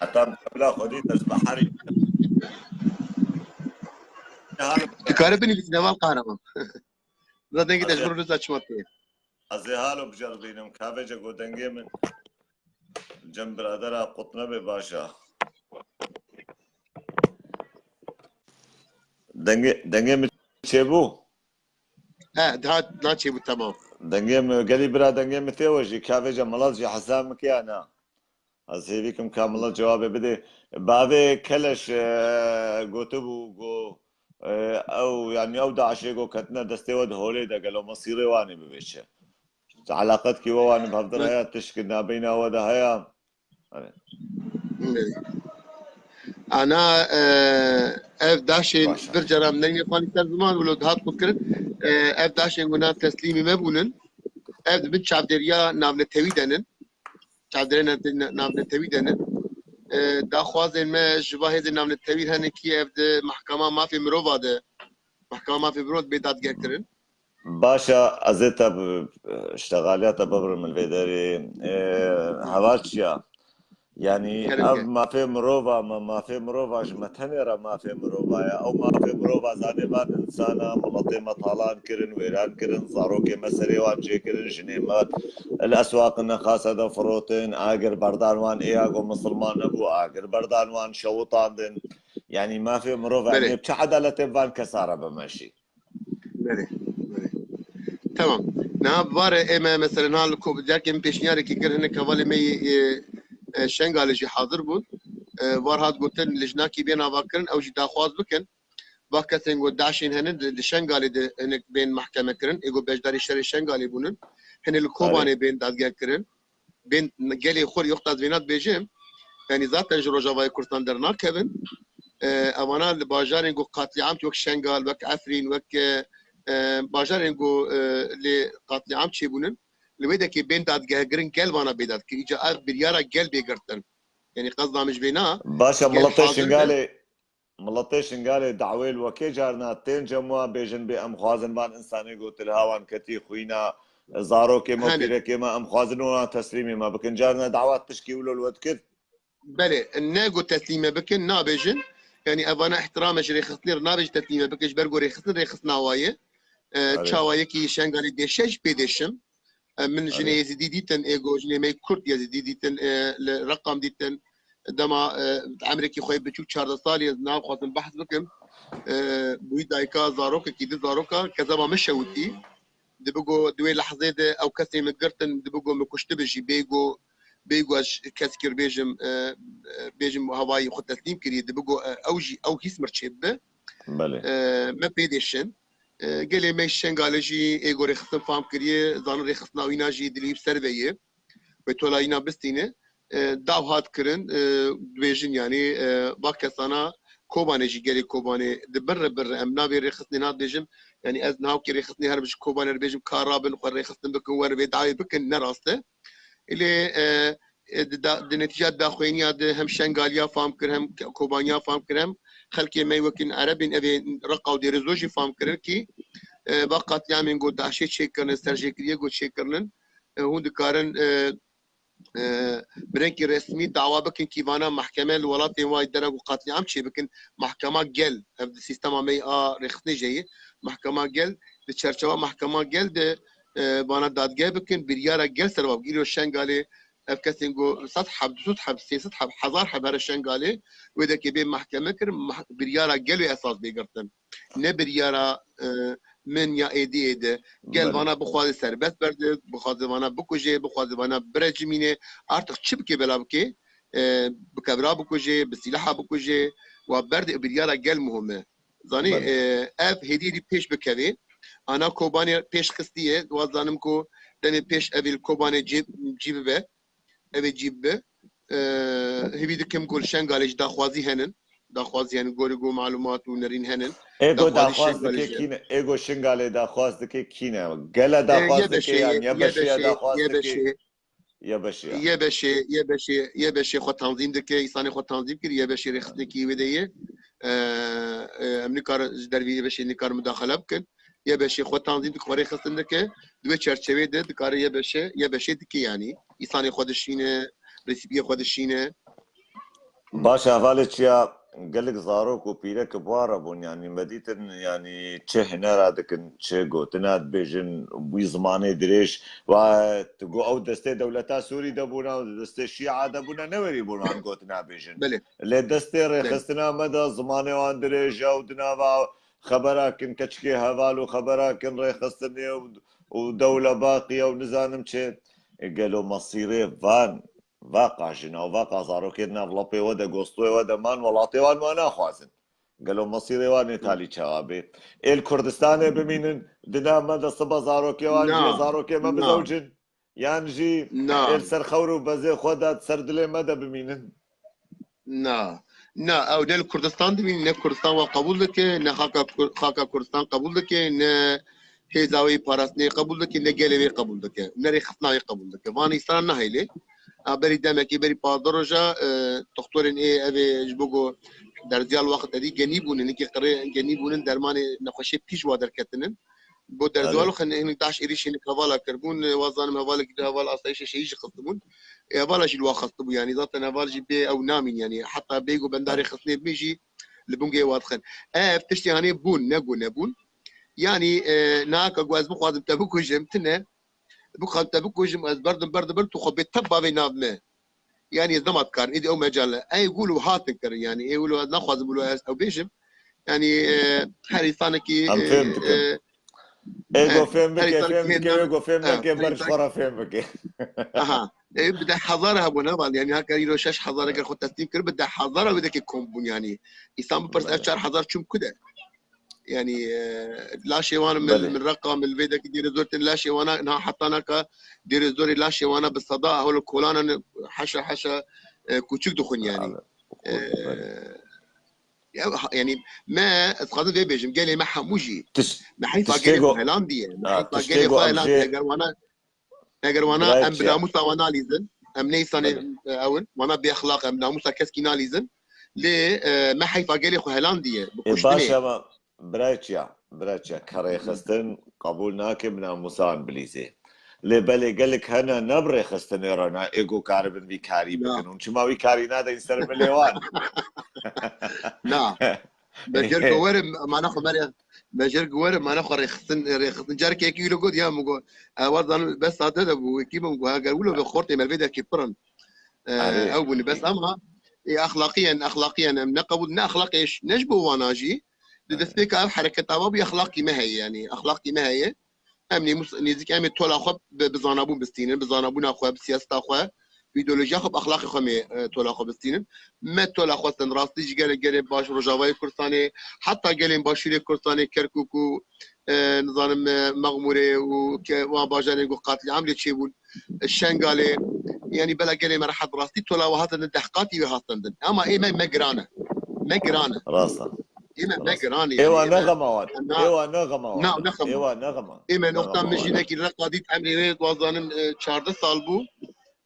Heta bila xwedî dest bi herî. Dikare binivîsîne, heval Qehreman. Bila dengê te ji min re lütfen çima tê. Ez ê halo biceribînim, ka vêce got dengê min cem biradera qut nebe baş a. Dengê, dengê min çêbû? He, dihat, dihat çêbû, temam. Dengê min, gelî bira dengê min tê we jî, ka vêce milet jî hesab min kiya na. Ez hêvî kim ka milet cewabê bidê. Bavê Keleş, e, gotibû, got, e, ew, yanî ew DAIŞê got ketine destê we di holê de, gelo mesîrê wan ê bibê çi? Eleqetkî we wan bi hevdin heye, tişkî nabeyna we de heye? Erê. Ana, e, ev DAIŞên vir cara min dengê xwe ser ziman wilo dihat qutkirin. E, ev DAIŞên ku nan teslîmî me bûnin. Ev di bin çavdêriya navnetewî de nin. Çavdêrê ne-, ne-, navnetewî de ne. E, daxwazên me ji va hêzên navnetewî hene kî ev di Mehkema Mafê Mirova de, Mehkema Mafê Mirova de bê dadgehkirin. Baş e, ez ê te bi, ştexaliya te bibrim li vê derê. E, heval çiya? Yanî ev mafê mirova me, mafê mirova ji me tenê re mafê mirova ye. Ew mafê mirova zanê van insana, miletê me talan kirin, wêran kirin, zarokê me serê wan çêkirin, jinê me li eswaqin nexase de firotin, agir berdan wan êya ku misilman nebû, agir berdan wan şewitandin. Yanî mafê mirov, Belê. Em ê bi çi edaletê bi van kesa re bimeşî? Belê, belê. Tamam. Niha bi vare ê me mesela niha li ko-, derkê min pêşniyarê kir hinek hevalê me yê, e, e, Şengalê jî hazir bûn. E, var hat gotin lijnakî bên avakirin, ew jî daxwaz bikin. Va kesên ku DAIŞên hene di, di Şengalê de hinek bên mehkeme kirin, ê ku beşdarê şerê Şengalê bûnin. Hinek li Kobanê bên dadgeh kirin. Bên gelê xwe yoxta ez vêna dibêjim, yanî zaten ji Rojavayê Kurdistan dernakevin. E, evana li bajarên ku qatliam wek Şengal, wek Efrîn, wek, e, e, bajarên ku, e, lê qatliam çêbûnin, li wê dekê bên dadgehgirin gel vana bê dadkir. Îca ev biryara gel bê girtin. Yanî qezda min ji vêna Baş e, gel miletê hazir bin. Şingalê, miletê Şingalê dawê li wekê carna tên cem wan bêjin bê em xwazin van insanê ku tilha wan ketî xwîna zarokê me û Hene. pîrekê me, em xwazin wan teslîmê me bikin. Carna dawa tişkî wilo li we dikir? Belê, ne ku teslîme bikin, nabêjin. Yanî evana ihtirame ji rêxistinê re nabêjin teslîme bikin, ji ber ku rêxistin rêxistina wa ye. E, Erê. Çawa yekî Şengalê dêşe jî pê dêşim. E, min jinê Erê. Yezîdî dîtin, ê ku jinê me Kurd Yezîdî dîtin, e, li Reqam dîtin. Dema, e, emrekî xwe yê biçûk çardeh salî, ez naxwazim behs bikim. E, bûyî dayika zarokekî, di zaroka, kezeba min şewitî. Dibigo di wê lehzê de ew kesê min girtin, dibigo min kuştibe jî, bêgo, bêgo ez keskir bêjim, e, e, bêjim hawayî xwe teslîm kiriye, dibigo, e, ew jî, ew hîs mir çêbibe. Belê. E, me pê dêşin. E, gelê me Şengalê jî ê gorê xistin fam kiriye, zanin rêxistina wîna jî dilî ser ve ye. Wê tola wîna bistîne. e, daw hat kirin, e, dibêjin, yanî, e, va kesana Kobanê jî, gelê Kobanê di birre birre em navê rêxistinê, na dibêjim, yanî ez niha wekî rêxistinê herim ji Kobanê re dibêjim, ka rabin xwe rêxistin bikin, werin vê dawê bikin, ne rast e. Lê, e, e, di da-, di netîca daxuyaniya de hem Şengaliya fam kir, hem Kobaniya fam kir, hem xelkê me wekî Erebên evê Reqa û Dêrêzor jî fam kirin kî, e, va qatlîamên got DAIŞê çêkirine, serjêkiriyê got çêkirinin, e, hûn dikarin, e, e, bi rengî resmî dawa bikin kî vana mahkeme li welatên wa dera ku qatlîam çê bikin. Mahkema gel, ev di sîstema me yê a rêxistinê jî heye. Mahkema gel, di çerçewa mahkema gel de, e, vana dadgeh bikin, biryara gel ser wa bigire. Şengalê ev kesên ku sed heb, du sed heb, sê sed heb, hezar heb here Şengalê, wê dekê bê mahkeme kirin, mah-, biryara gel wê esas bê girtin. Ne biryara, e, min ya êdî êde. Gel Belê. vana bixwaze serbest berde, bixwaze vana bikuje, bixwaze vana bire cimîne. Artık çi bike bela bike, e, bi kevra bikuje, bi sîlaha bikuje, wa berde, biryara gel muhim e. Zanî, Belê. e, ev hêdî hêdî pêş bikeve. Ana Kobanê pêş xistiye, wa zanim ku demê pêş ev ê li Kobanê cî, cî bibe. Ev ê cî bibe. E, hêvî dikim ku li Şengalê jî daxwazî henin. Daxwazî henin, gorî ku malumat û nerîn henin. Ê ku Daxwazî daxwaz Şengalê dike jî. kî ne? Ê ku Şingalê daxwaz dike kî ne? Gele E, daxwaz dike YBŞ'ê, yan YBŞ'ê YBŞ'ê, daxwaz dike? YBŞ'ê, YBŞ'ê. YBŞ'ê, YBŞ'ê, YBŞ'ê xwe tanzîm dike, îsanê xwe tanzîm kir, YBŞ'ê rêxistinekî wê de ye. E, e, em nikarin ji dervî YBŞ'ê nikarin mudaxele bikin. YBŞ'ê xwe tanzîm dike, xwe rêxistin dike. Di wê çerçevê de dikare YBŞ, YBŞ dike yanî. Îsanê xwe dişîne, resîpiyê xwe dişîne. Baş e, hevalê çiya gelek zarok û pîrek bi wan re bûn, yanî me dîtin, yanî çi hunera dikin, çi gotina dibêjin, wî zimanê dirêj, wa tu got ew destê dewleta Sûrî de bûna, destê Şîa de bûna, ne werî bûn wan gotina bêjin. Belê. Lê destê Belê. rêxistina me de zimanê wan dirêj e û di nava xebera kin keçikê heval û xebera kin rêxistinê û, û dewle baqî ye û nizanim çi. E, gelo mesîrê van, vaqa jina û vaqa zarokê di nav lepê we de, gostûyê we de man welatê wan wa naxwazin? Gelo mesîrê wan ê talî çawa bê? Ê li Kurdistanê bimînin, di nav me de sibe zarokê wan jî, Na, zarokê me na. bizewcin? Yan jî Na. ê li ser xewr û bezê xwe de, di ser dilê me de bimînin? Na. Na, ew ne li Kurdistan dimînin, ne Kurdistan wan qebûl dike, ne xaka Kur-, xaka Kurdistan qebûl dike, ne hêza wê parastinê qebûl dike, ne gelê wê qebûl dike, ne rêxistina wê qebûl dike. Van îsana nahêlê. A berî demekê, berî pazdeh roja, e, doktorên ê evê ji bo ku derziya li wext edî genî bûnin, hinkê qirê genî bûnin, dermanê nexweşê pîş wa derketinin. Bo derziya Erê. li xwe hinek daş êrîşê hinek hevala kiribûn, e, wa zanim hevalekî di heval asayîşê şehîd jî xistibûn. E, hevala jî li wa xistibû, yanî zaten heval jî bê ew namîn, yanî heta bê ku bendarê xistinê bimî jî li bingê wa dixin. Ev tiştê hanê bûn, ne ku nebûn. Yanî, e, naka ku ez bixwazim te bikujim, tine, bixwazim te bikujim, ez berdim, berdim, berdim, tu xwe bê tep bavê nav me. Yanî ez nema dikarim, êdî ew mecal e. Ey wilo hatin kirin, yanî ê wilo ez naxwazim wilo ez ew bêjim. Yanî, e, her însanekî, Em e, fêm dikin. e, Ê e, go fêm her bike, însanekî fêm hê dike, nav-, ê go fêm e, neke, her ber ji însan-, xwe re fêm bike. Aha. E, bi deh hezar hebûn heval, yanî her kerî îro şeş hezar eger xwe teslîm kir, bi deh hezar wê dekê kom bûn yanî. Însan bipirs ev Belê. çar hezar çûm ku de? Yanî, e, laşê wan min, Belê. min Reqa, min li vê dekî Dêrêzor tên, laşê wana niha heta naka Dêrêzorê laşê wana bi seda hewlo kolanan heşa heşa, e, kûçik dixwin yanî. Belê. E, Belê. ya, ha, yanî me, ez dixwazim vê bêjim, gelê me hemû jî. Tiş-, me heyfa tiştê gelê go-, xwe helandiye. Me ha, heyfa tiştê gelê go xwe em helandiye. jê Eger wana Eger wana Birayê em bi çiya. namusa wan nalîzin, em ne însanê, Belê. e, ew in, wana bêexlaq, em namusa keskî nalîzin. Lê, e, me heyfa gelê xwe helandiye, bi Ê, kuştinê. baş e, ama birayê çiya, birayê çiya, kerê xistin qebûl nake, bi namusa wan bilîzê. Lê belê gelek hene ne bi rêxistinê re ne, ê ku karibin vî karî Na. bikin. Hûn çima wî karî nadin ser milê wan? Na. Bejêr ku werim, mana xwe merê, bejêr ku werim, mana xwe rêxistin, rêxistin. Carekê yekî wilo got, ya min got, e, wa zanim bes sade de bû, wekî min got, eger wilo be xortê me vê derkê pir in. E, Erê. ew bûne. Bes ama, ê, exlaqiyen, exlaqiyen em ne qebûl, ne exlaqê ş-, ne ji bo wana jî. Di Erê. destpêka ev hereketa wa bû, exlaqî me heye, yanî exlaqî me heye. Em nêmûs-, nêzîk em ê tola xwe bi, bi zanabûn bistînin, bi zanabûna xwe, bi siyaseta xwe, bi îdeolojiya xwe, bi exlaqê xwe em ê, e, tola xwe bistînin. Me tola xwestin rastî ji gelê, gelê baş Rojavayê Kurdistanê, heta gelên başûrê Kurdistanê, Kerkûk û, e, nizanim, e, Mexmûrê û ke-, wan bajarên ku qatlîam lê çêbûn, e, Şengalê, Yanî bela gelê me rehet rastî tola we hatin deh qatî wê hatin din. Ama ê me, me giran e. Me giran e. Rast e. Ê me, me Rast. giran e, yanî Êwa ê me. ne xema wat. Na, Êwa ne xema na, wat. ne xema. Êwa ne xema. Ê me Ne noqta xema min wat. jî nekî reqa dît emrê wê wazanim, e, çardeh sal bû.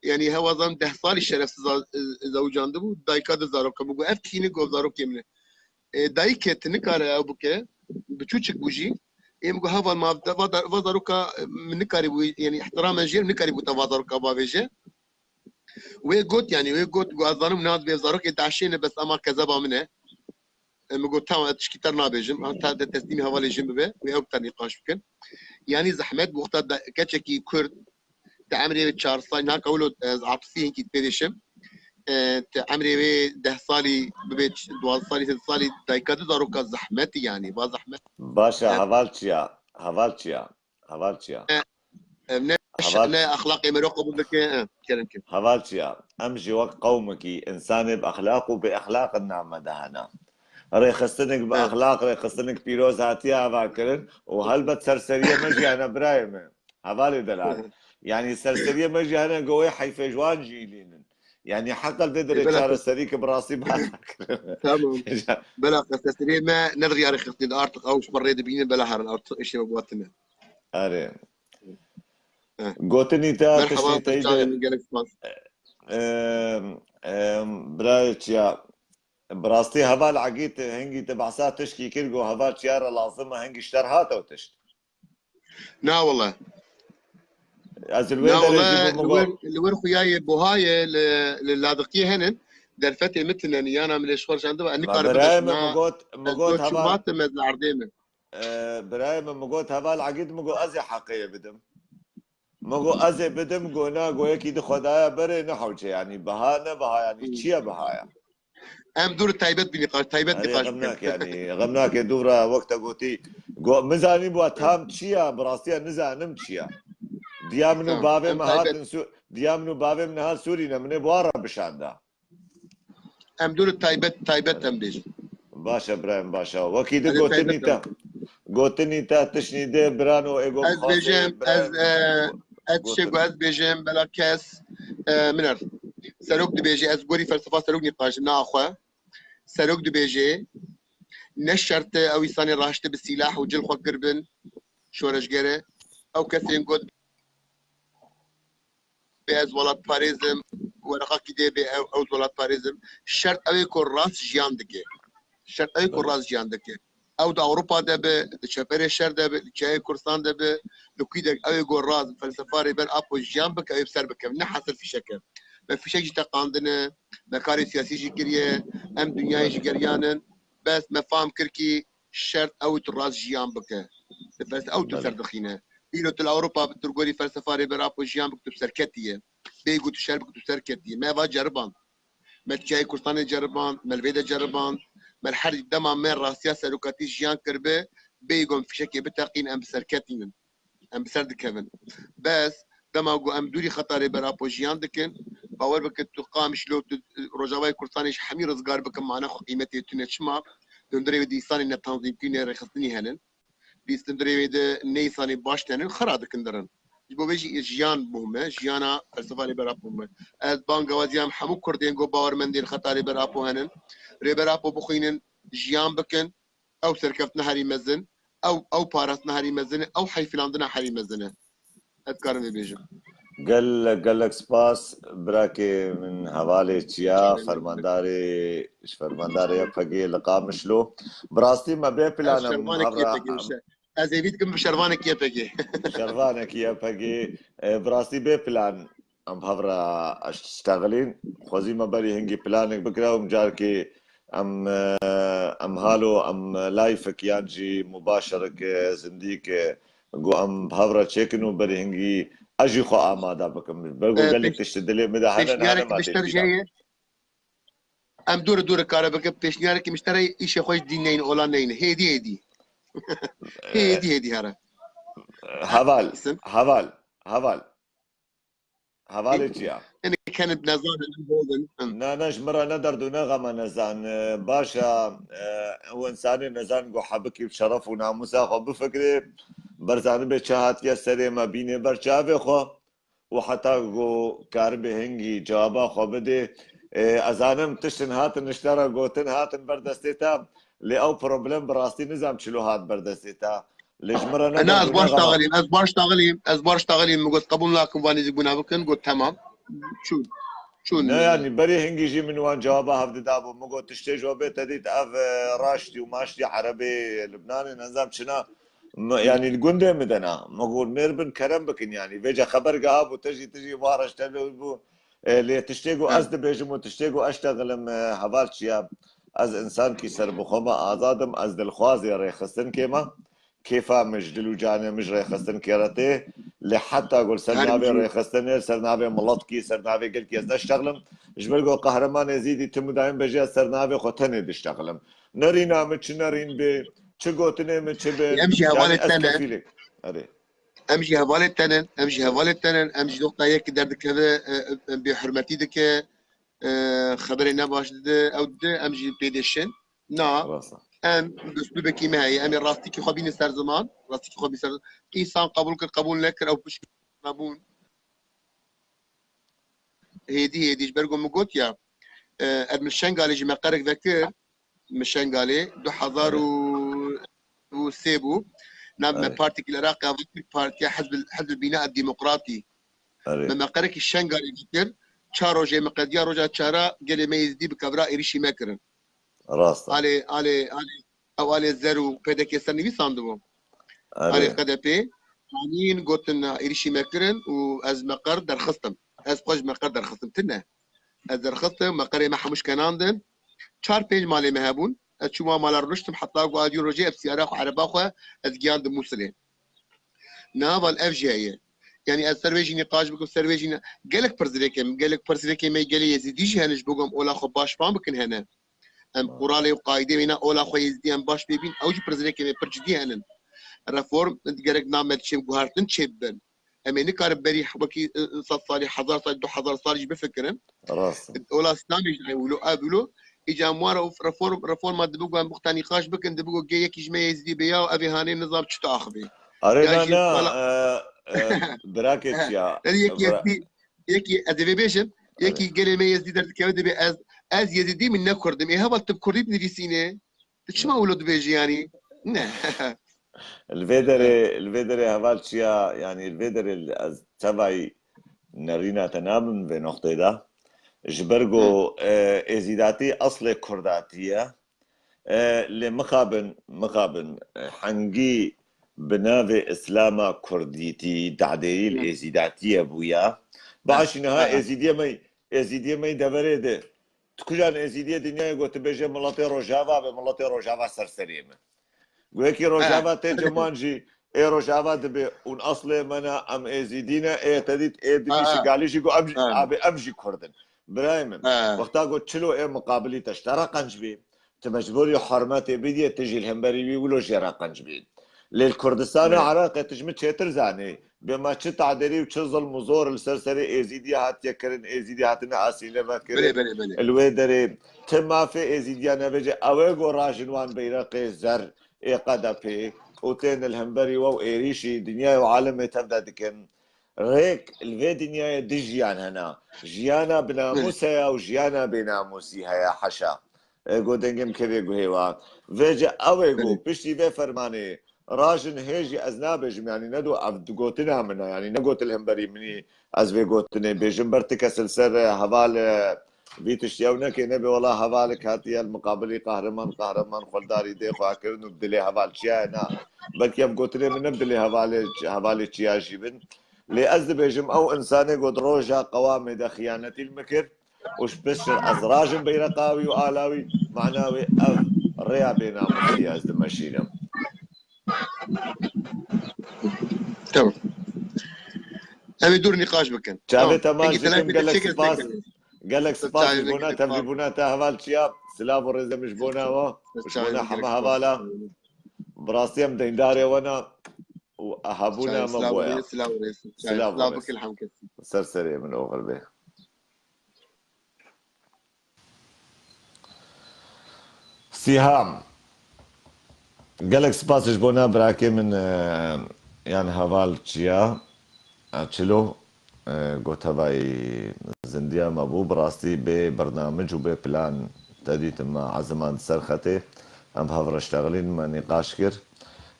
Yanî hewa zanim deh salî şerefsiz a-, e, zewicandibû. Dayika di zaroka bû. Ev kî ne, got zarokê min e. E, dayikê tu nikare ew bike. Biçûçik bû jî. Ê min got heval ma va da-, va zaroka, e, min nikarîbû, yanî îhtiramen jê nikarîbû te va zaroka bavêje. Wê got, yanî wê got, got ez zanim nav vê zarokê daşê ne, bes ama kezeba min e. E, min got tamam, ez tişkî te nabêjim. Ha, te de teslîmî hevalê jin bibe. Wê ew te nîqaş bikin. Yanî zehmet bu wexta da-, keçekî Kurd te emrê wê çar salî, naka wilo ez atifî hinkî pê dêşim. E, te emrê wê deh salî bibe, ç-, duwazdeh salî, sêzdeh salî dayika di zaroka zehmetî yanî. Va zehmet. Baş e, Evet. heval çiya? Heval çiya? Heval çiya? E, e, ne, Heval ne çiya? Exlaqê me ro qebûl dike. E, kerem ke. Heval çiya? Em jî wek qewmekî, insanê bi exlaq û bê exlaq in name de hene. Rêxistinik bi Evet. exlaq, rêxistinik pîroz hatiye ava kirin û helbet serseriyê me jî hene birayê me. Hevalê delal. Yanî serseriyê me jî hene, go wê heyfê ji wan jî îlînin. Yanî heqel vê Ê, derê bela çareserî ki bi rastî bala kirin. Tamam. Bela serseriyê me ne di riyarê xistî de, artık ew ji xwe rê dibînin, bela herin artık işê me bi we tune. Erê. Eh. Gotinî te, Merhaba, tiştê te yî canê de, min, gelek spas. Em, em, birayê çiya, bi rastî heval Egîd hingî te behsa tişkî kir, got heval çiya re lazim e, hingî ji te re hat ew tişt. Na wele. Ez li wê Na derê wele, jî bûm li wer, li wer xuyayê buhayê li, li ladiqiyê henin, derfetê min tinen, yana min ê ji xwe rijandiba, ez Ma nikaribim, ez birayê min na, mi got, mi ez got got heval, çûmatim, ez li erdê me. E, birayê min, mi got heval Egîd, mi got ez ê heqê bidim. Mi got ez ê bidim, got na, got yekî di xwe daya berê, ne hewce, yanî biha ne biha, yanî Hmm. çi ye biha ya? Em dûr taybet bî nîqaş, taybet Erê, nîqaş xem bikin. nake, yanî xem nake, dûra wek te gotî, got, min zanî bû tam çi ya, bi rastiya nizanim çi ya. Diya min û Tamam, bavê em min taybet. hatin Sû-, diya min û bavê min hat Sûrî ne, min ê bi wan re bişanda. Em dûr taybet, taybet em bêjin. Baş e, birayê min, baş e. Wekî di Erê, gotinî taybet te, em. gotinî te tiştî dê, birano ê got Ez bêjim, ez, e, ez tiştê ku ez bêjim, bela kes, e, min er. Serok dibêje, ez gorî felsefa Serok nîqaşim, na xwe. Serok dibêje, ne şert e ew însanê raşte bi sîlah û cil xwe kiribin, şoreşger e. Ew kesên got, bê ez welatparêz im, wereqakî dê bê ew, ew welatparêz im. Şert ew ê ku rast jiyan dike. Şert ew ê ku Belê. rast jiyan dike. Ew di Ewropa de be, di çeperê şer de be, di çiyayê Kurdistan de be, li kû de ew ê ku rast felsefa Rêber Apo jiyan bike, ew ê bi ser bikevin. Ne hasil fîşek e. Me fîşek jî teqandine, me karê siyasî jî kiriye, em dinyayê jî geriyanin. Bes me fam kir kî şert ew tu rast jiyan bike. Bes ew tu Belê. ser dixîne. Îro tu li Ewropa bi tu gorî felsefa Rêber Apo jiyan bik tu serketî ye. Bêyî ku tu şer bik tu serketî ye. Me va ceriband. Me çiyayê Kurdistanê ceriband, me li vê de ceriband. Me li her dema me rastiya serokatî jiyan kiribe, bêyî ku em fişekê biteqîn em bi serketînin. Em bi ser dikevin. Bes dema ku em dûrî xeta Rêber Apo jiyan dikin, bawer bike tu Qamişlo, tu Rojavayê Kurdistanê ji hemî rizgar bikin, mane xwe qîmetê tune. Çima? Di hundirê wê de însanên netanzîmkî û nerêxistinî henin. Dîs di hundirê wê de ne însanê baş tune, xira dikin dirin. Ji bo vê jî jiyan muhim e, jiyana felsefa Rêber Apo muhim e. Ez bangawaziyam hemû Kurdên ku bawermendên xeta Rêber Apo henin, Rêber Apo bixwînin, jiyan bikin, ew serkeftina herî mezin, ew, ew parastina herî mezin e, ew heyfilandina herî mezin e. Ez dikarim vê bêjim. Gelek, gelek spas, birakê min hevalê çiya, Çiya. fermandarê, ji fermandarê Y P G li Qamişlo. Bi rastî me bê Ez plan em şervanekî hevra Y P G em. şe-, ez êvî dikim bi şervanekî Y P G. Şervanekî Y P G, e, bi rastî bê plan em hevra eştexilîn. Xwezî me berî hingî planek bikira û carkê em, e, em halo, em live-ek yan jî mubaşerek, e, zindîk, e, ku em bi hev re çêkin û berî hingî ez jî xwe amade bikim. Ber ku E, gelek pêş-, tişt di dilê min de hene, pêşniyarek nehane me tê mişter bîra. jê ye. Em dûr dûr kare bikin. Pêşniyarekî mişter heye, îşê xwe ji dîn neyne, ola neyne. Hêdî hêdî. Hêdî hêdî here. Heval, Isim? heval, heval. Hevalê çi ya? Hinek henin nezan, hinek bol in. Hin. Na, na, ji min re ne derd û ne xem e nezan. E, baş e, e, ew însanê nezan ku hebikî bi şeref û namûsa xwe bifikirê, berzanibê çi hatiye serê me, bînê ber çavê xwe. û heta ku karibê hingî cewaba xwe bidê. E, ez zanim tiştin hatin ji te re gotin, hatin ber destê te, lê ew problem bi rastî nizam çilo hat ber destê te. Lê ji min re Ne, ez baş taxilîm, ez baş taxilîm, ez baş taxilîm, min got qebûl nakim van nêzîkbûna bikin, got temam. Çûn. Çûn. Ne, yanî berê hingî jî min wan cewaba hev didabû. Min got tiştê ji we bê te dît ev, e, raştî û maştî erebê Libnanê nizam çina. M-, yanî li gundê min de na. Me got mêr bin kerem bikin yanî. Vêca xeber giha bû te jî, te jî wa reşte bû. E, lê tiştê ku ez dibêjim û tiştê ku ez texilim, e, heval çiya. Ez însankî serbixwe me, azad im, ez dilxwazê rêxistinkê me. Kêfa min ji dil û canê min ji rêxistinkê re tê. Lê heta ku li ser Her navê jî. Rêxistinê, li ser navê miletkî, ser navê gelkî ez neştexlim. Ji ber ku Qehreman Êzîdî tim û daîm bêje ez ser navê xwe tenê diştexlim. Nerîna min çi nerîn bê, çi gotinê min çi bê, Em jî yanî hevalê ez te ne. Kefîlek. Erê. Em jî hevalê te ne, em jî hevalê te ne, em jî doxta yek derdikeve, e, e, bêhurmetî dike, e, xeberê nebaş dide, ew dide, em jî pê dêşin. Na, Rast e. Em bi uslûbekî me heye, em ê rastîkî xwe bînin ser ziman, rastîkî xwe bînin ser ziman. Însan qebûl kir, qebûl nekir, ew pişt me bûn. Hêdî, hêdî, ji ber ku min got ya, e, ez min Şengalê jî meqerek vekir, min Şengalê du hezar û sê bû. Nav me Erê. Partî Gil Iraqê avêt kir, Partiya Hizb, Hizb Bîna Demokratî. Erê. Me meqerekî Şengalê dikir. Çar rojê me qediya roja çara gelê me Êzidî bi kevra êrîşî me kirin. Rast e. Alê, alê, alê, ew alê zer û P D K sernivîsan dibû. Erê. Alê Q D P. Anîn gotin êrîşî me kirin û ez meqer derxistim. Ez xwe ji meqer derxistim. Tine. Ez derxistim, meqerê me hemû şkenandin. Çar pênc malê me hebûn. Ez çûma mala rûniştim, heta ku a dî rojê ev siyara xwe, ereba xwe, ez giyandim Mûsilê. Niha val ev jî heye. Yanî ez ser wê jî nîqaş bikim, ser wê jî ne-, gelek pirsgirêkê min, gelek pirsgirêkê me gelê Yezîdî jî hene ji bo ku em ola xwe baş fam bikin hene. Em Ha. quralê û qaîdê wêna ola xwe Yezîdî em baş pê bîn, ew jî pirsgirêkê me pir cidî henin. Reform gerek name çê guhertin çê bibin. Em ê nikarin berî wekî, e, sed salî, hezar salî, du hezar salî jî bifikirin. Rast e. Ola Îslamê jî ev wilo, ev wilo. Îca em wara û reform, reforma dibe ku em bixta nîqaş bikin, dibe ku gê yekî ji me Êzidî bê ya ev ê hanê nizam çi axivê. Arê Ya na, jî na, wala e, e, birakê çiya. Yanî yekî Bira- Êzidî, yekî ez ê vê bêjim, yekî Arê. Gelê me Êzidî derdikeve dibe ez, ez Êzidî min ne Kurd im. Ê heval tu bi Kurdî binivîsîne. Tu çima wilo dibêjî yanî? Ne. Li vê derê, li vê derê heval çiya, yanî li vê derê ez tevayî nerîna te nabim vê noqtê de. Ji ber ku, Hı. e, êzîdatî eslê kurdatî ye. E, lê mixabin, mixabin, e, hengî bi navê Îslama kurdîtî, dadêyî li Hı. êzîdatiyê bûya. Hı. Baş niha Hı. êzîdiyê me, êzîdiyê me deverê de. Tu kujan êzîdiyê dinyayê got tu bêje miletê Rojava be, miletê Rojava ser serê min. Wekî Rojava tê ceman jî ê Rojava dibe ûn aslê me ne, em êzîdî ne, ê te dît ê dibî şigalî jî got em jî, abê em jî Kurd in. Birayê min, wexta got çilo ê miqabilî te ji te re qenc bî, tu mecbûr yî hurmetê bidiyê, tu jî li hemberî wî wilo jê re qenc bî. Lê li Kurdistana Iraqê tu ji min çêtir zanî. Bê me çi tadêrî û çi zilm û zor li ser serê Êzîdiya hatiye kirin, Êzîdî hatine asîleve kirin. Belê, belê, belê. Li wê derê ti mafê Êzîdiya nebêje, ew ê ku rajin wan beyreqê zer ê Q D P û tên li hemberî we û êrîşî dinyayê û alemê tev de dikin. Rêk li vê dinyayê du jiyan hene. Jiyana bi namûs heye û jiyana bênamûsî heye, heşa. E, got dengê min kevê guhê we. Vêce ew ê got, piştî vê fermanê, rajin hê jî ez nabêjim, yanî ne do ev di gotina min e, yanî ne got li hemberî min î ez vê gotinê bêjim. Ber ti kes li ser, e, heval, e, vî tiştî ew neke, nebe wela hevalek hatiye li miqabilî qehreman, qehreman xweldarî dê xwe kirin û dilê heval çiya ye, na. Belkî ev gotinê min ne bi dilê hevalê, hevalê çiya jî bin. Lê ez dibêjim, ew însanê got roja qewamê de xiyanetî li min kir, û ji pişt ez rajim beyreqa wî û ala wî, mana wê ev rêya bênamûsî ye, ez dimeşînim. Tamam. Em ê dûr nîqaş bikin. Çavê te man ji kim, gelek spas. Gelek spas ji bona tevlîbûna te heval çiya. Silav û rêzê min ji bona we. Ji bona heme hevala. Bi rastî em deyndarê we ne. û hebûna me boya. Silav û rêz. Silav û rêz. Ser serê min oxir be. Sîham. Gelek spas ji bona birakê min, e, yan heval çiya, e, Çilo. E, got, hevayî zindiya me bû, bi rastî bê bernamic û bê plan te dîtim me ezimand ser xetê. Em bi hev re ştexilîn, me nîqaş kir.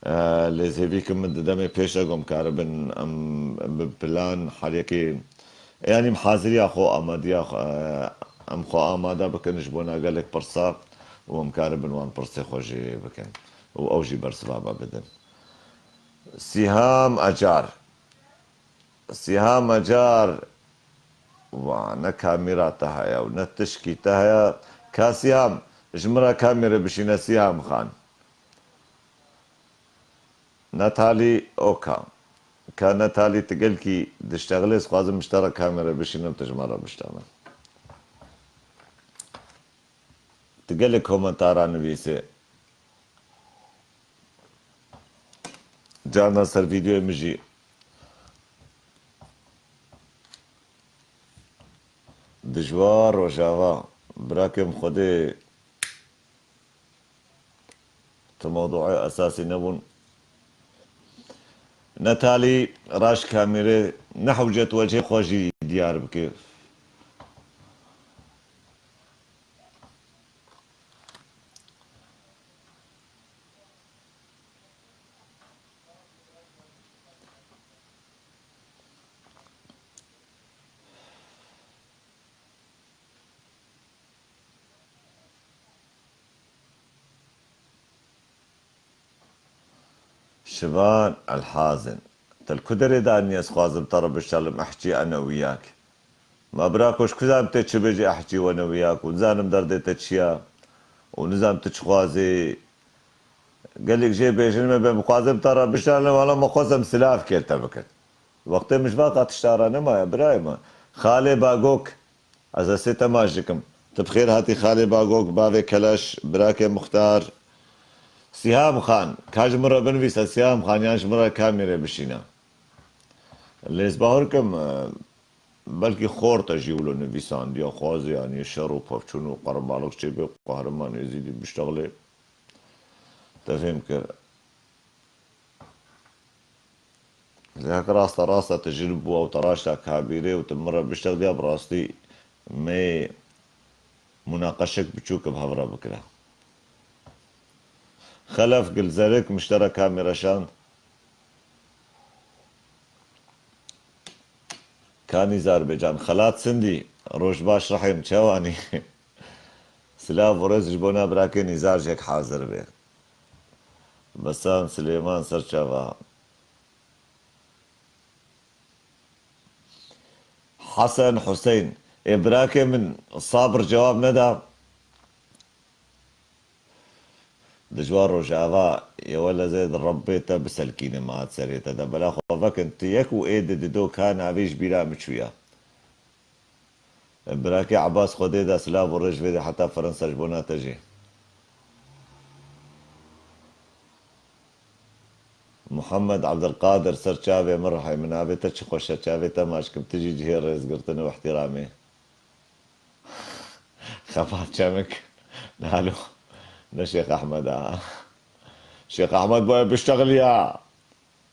E, lê zêvî ki min di demê pêş de got, em karibin, em bi plan herî yekê, yanî em haziriya xwe, amadiya xwe, e, em xwe amade bikin ji bona gelek pirsa û em karibin wan pirsê xwe jî bikin û ew jî bersiva me bidin. Sîham Acar. Sîham Acar, wa ne kamîra te heye û ne tişkî te heye. Ka Sîham, ji min re kamîrê bişîne Sîham Xan. Natalî Oka. Ka Natalî, tu gelkî diştexilê, ez xwazim ji te re kamîrê bişînim, tu ji me re biştexilin. Tu gelek komentara nivîsê. Carna ser vîdeoyê min jî. Dijwar Rojava. Birakêm Xwedê, tu mewduê esasî nebûn. Netalî, raş kamîrê, ne hewcet wecihê xwe jî diyar bike. Şivan Elhazin. Te li ku derê danî ez xwazim te re bişelim, ehçî ene û yak. Ma birako, ji ku zanim tê çi bêjî, ehçî wene û yak û nizanim derdê te çi ya û nizanim tu çi xwazî. Gelek jê bêjin me, ben bixwazim te re bişelim, wala me xwazim silav kê te bikin. Wextê min ji va qat tişta re nemaye, birayê me. Xalê Bagok. Ez destê te maç dikim. Tu bi xêr hatî Xalê Bagok, bavê Keleş, birakê Muxtar. Sîham Xan, ka ji min re binivîse Sîham Xan, yan ji min re kamîrê bişîne. Lê ez bawer kim, e, belkî xor te jî wilo nivîsandiya, xwazê, yanî şer û pevçûn û qerimbalix çêbê, Qehreman Êzîdî biştexilê. Te fêm kir. Lê heke rasta rasta tu jin bû ew te raşta kabîrê û tu min re biştexdiya, bi rastî me munaqeşek biçûk bi hev re bikira. Xelef Gilzerik, min ji te re kamîre şand. Kanî Zarbecan, Xelat Sindî, roj baş rehîm, çawanî? Silav û rêz ji bona birakê Nîzar jek hazir be. Besan Silêman Serçava. Hesen Huseyn. Ê birakê min, Sabir cewab neda. Dijwar Rojava, yê wele zê di Rebbê te biselkînim hat serê te de. Bela xwe vekin, tu yek û ê di dido ka navê ji bîra min çûya. Birakê Ebas Xwedê de silav û rêj vê de heta Fransa ji bona te jî. Muhammed Abdulkadir, ser çavê min rihê min, navê te çi xweş e, çavê te maç kim, tu jî cihê rêzgirtin û ihtiramê. Xebat Çemik, nalo, ne Şêx Ehmed a. Şêx Ehmed boye biştexiliya.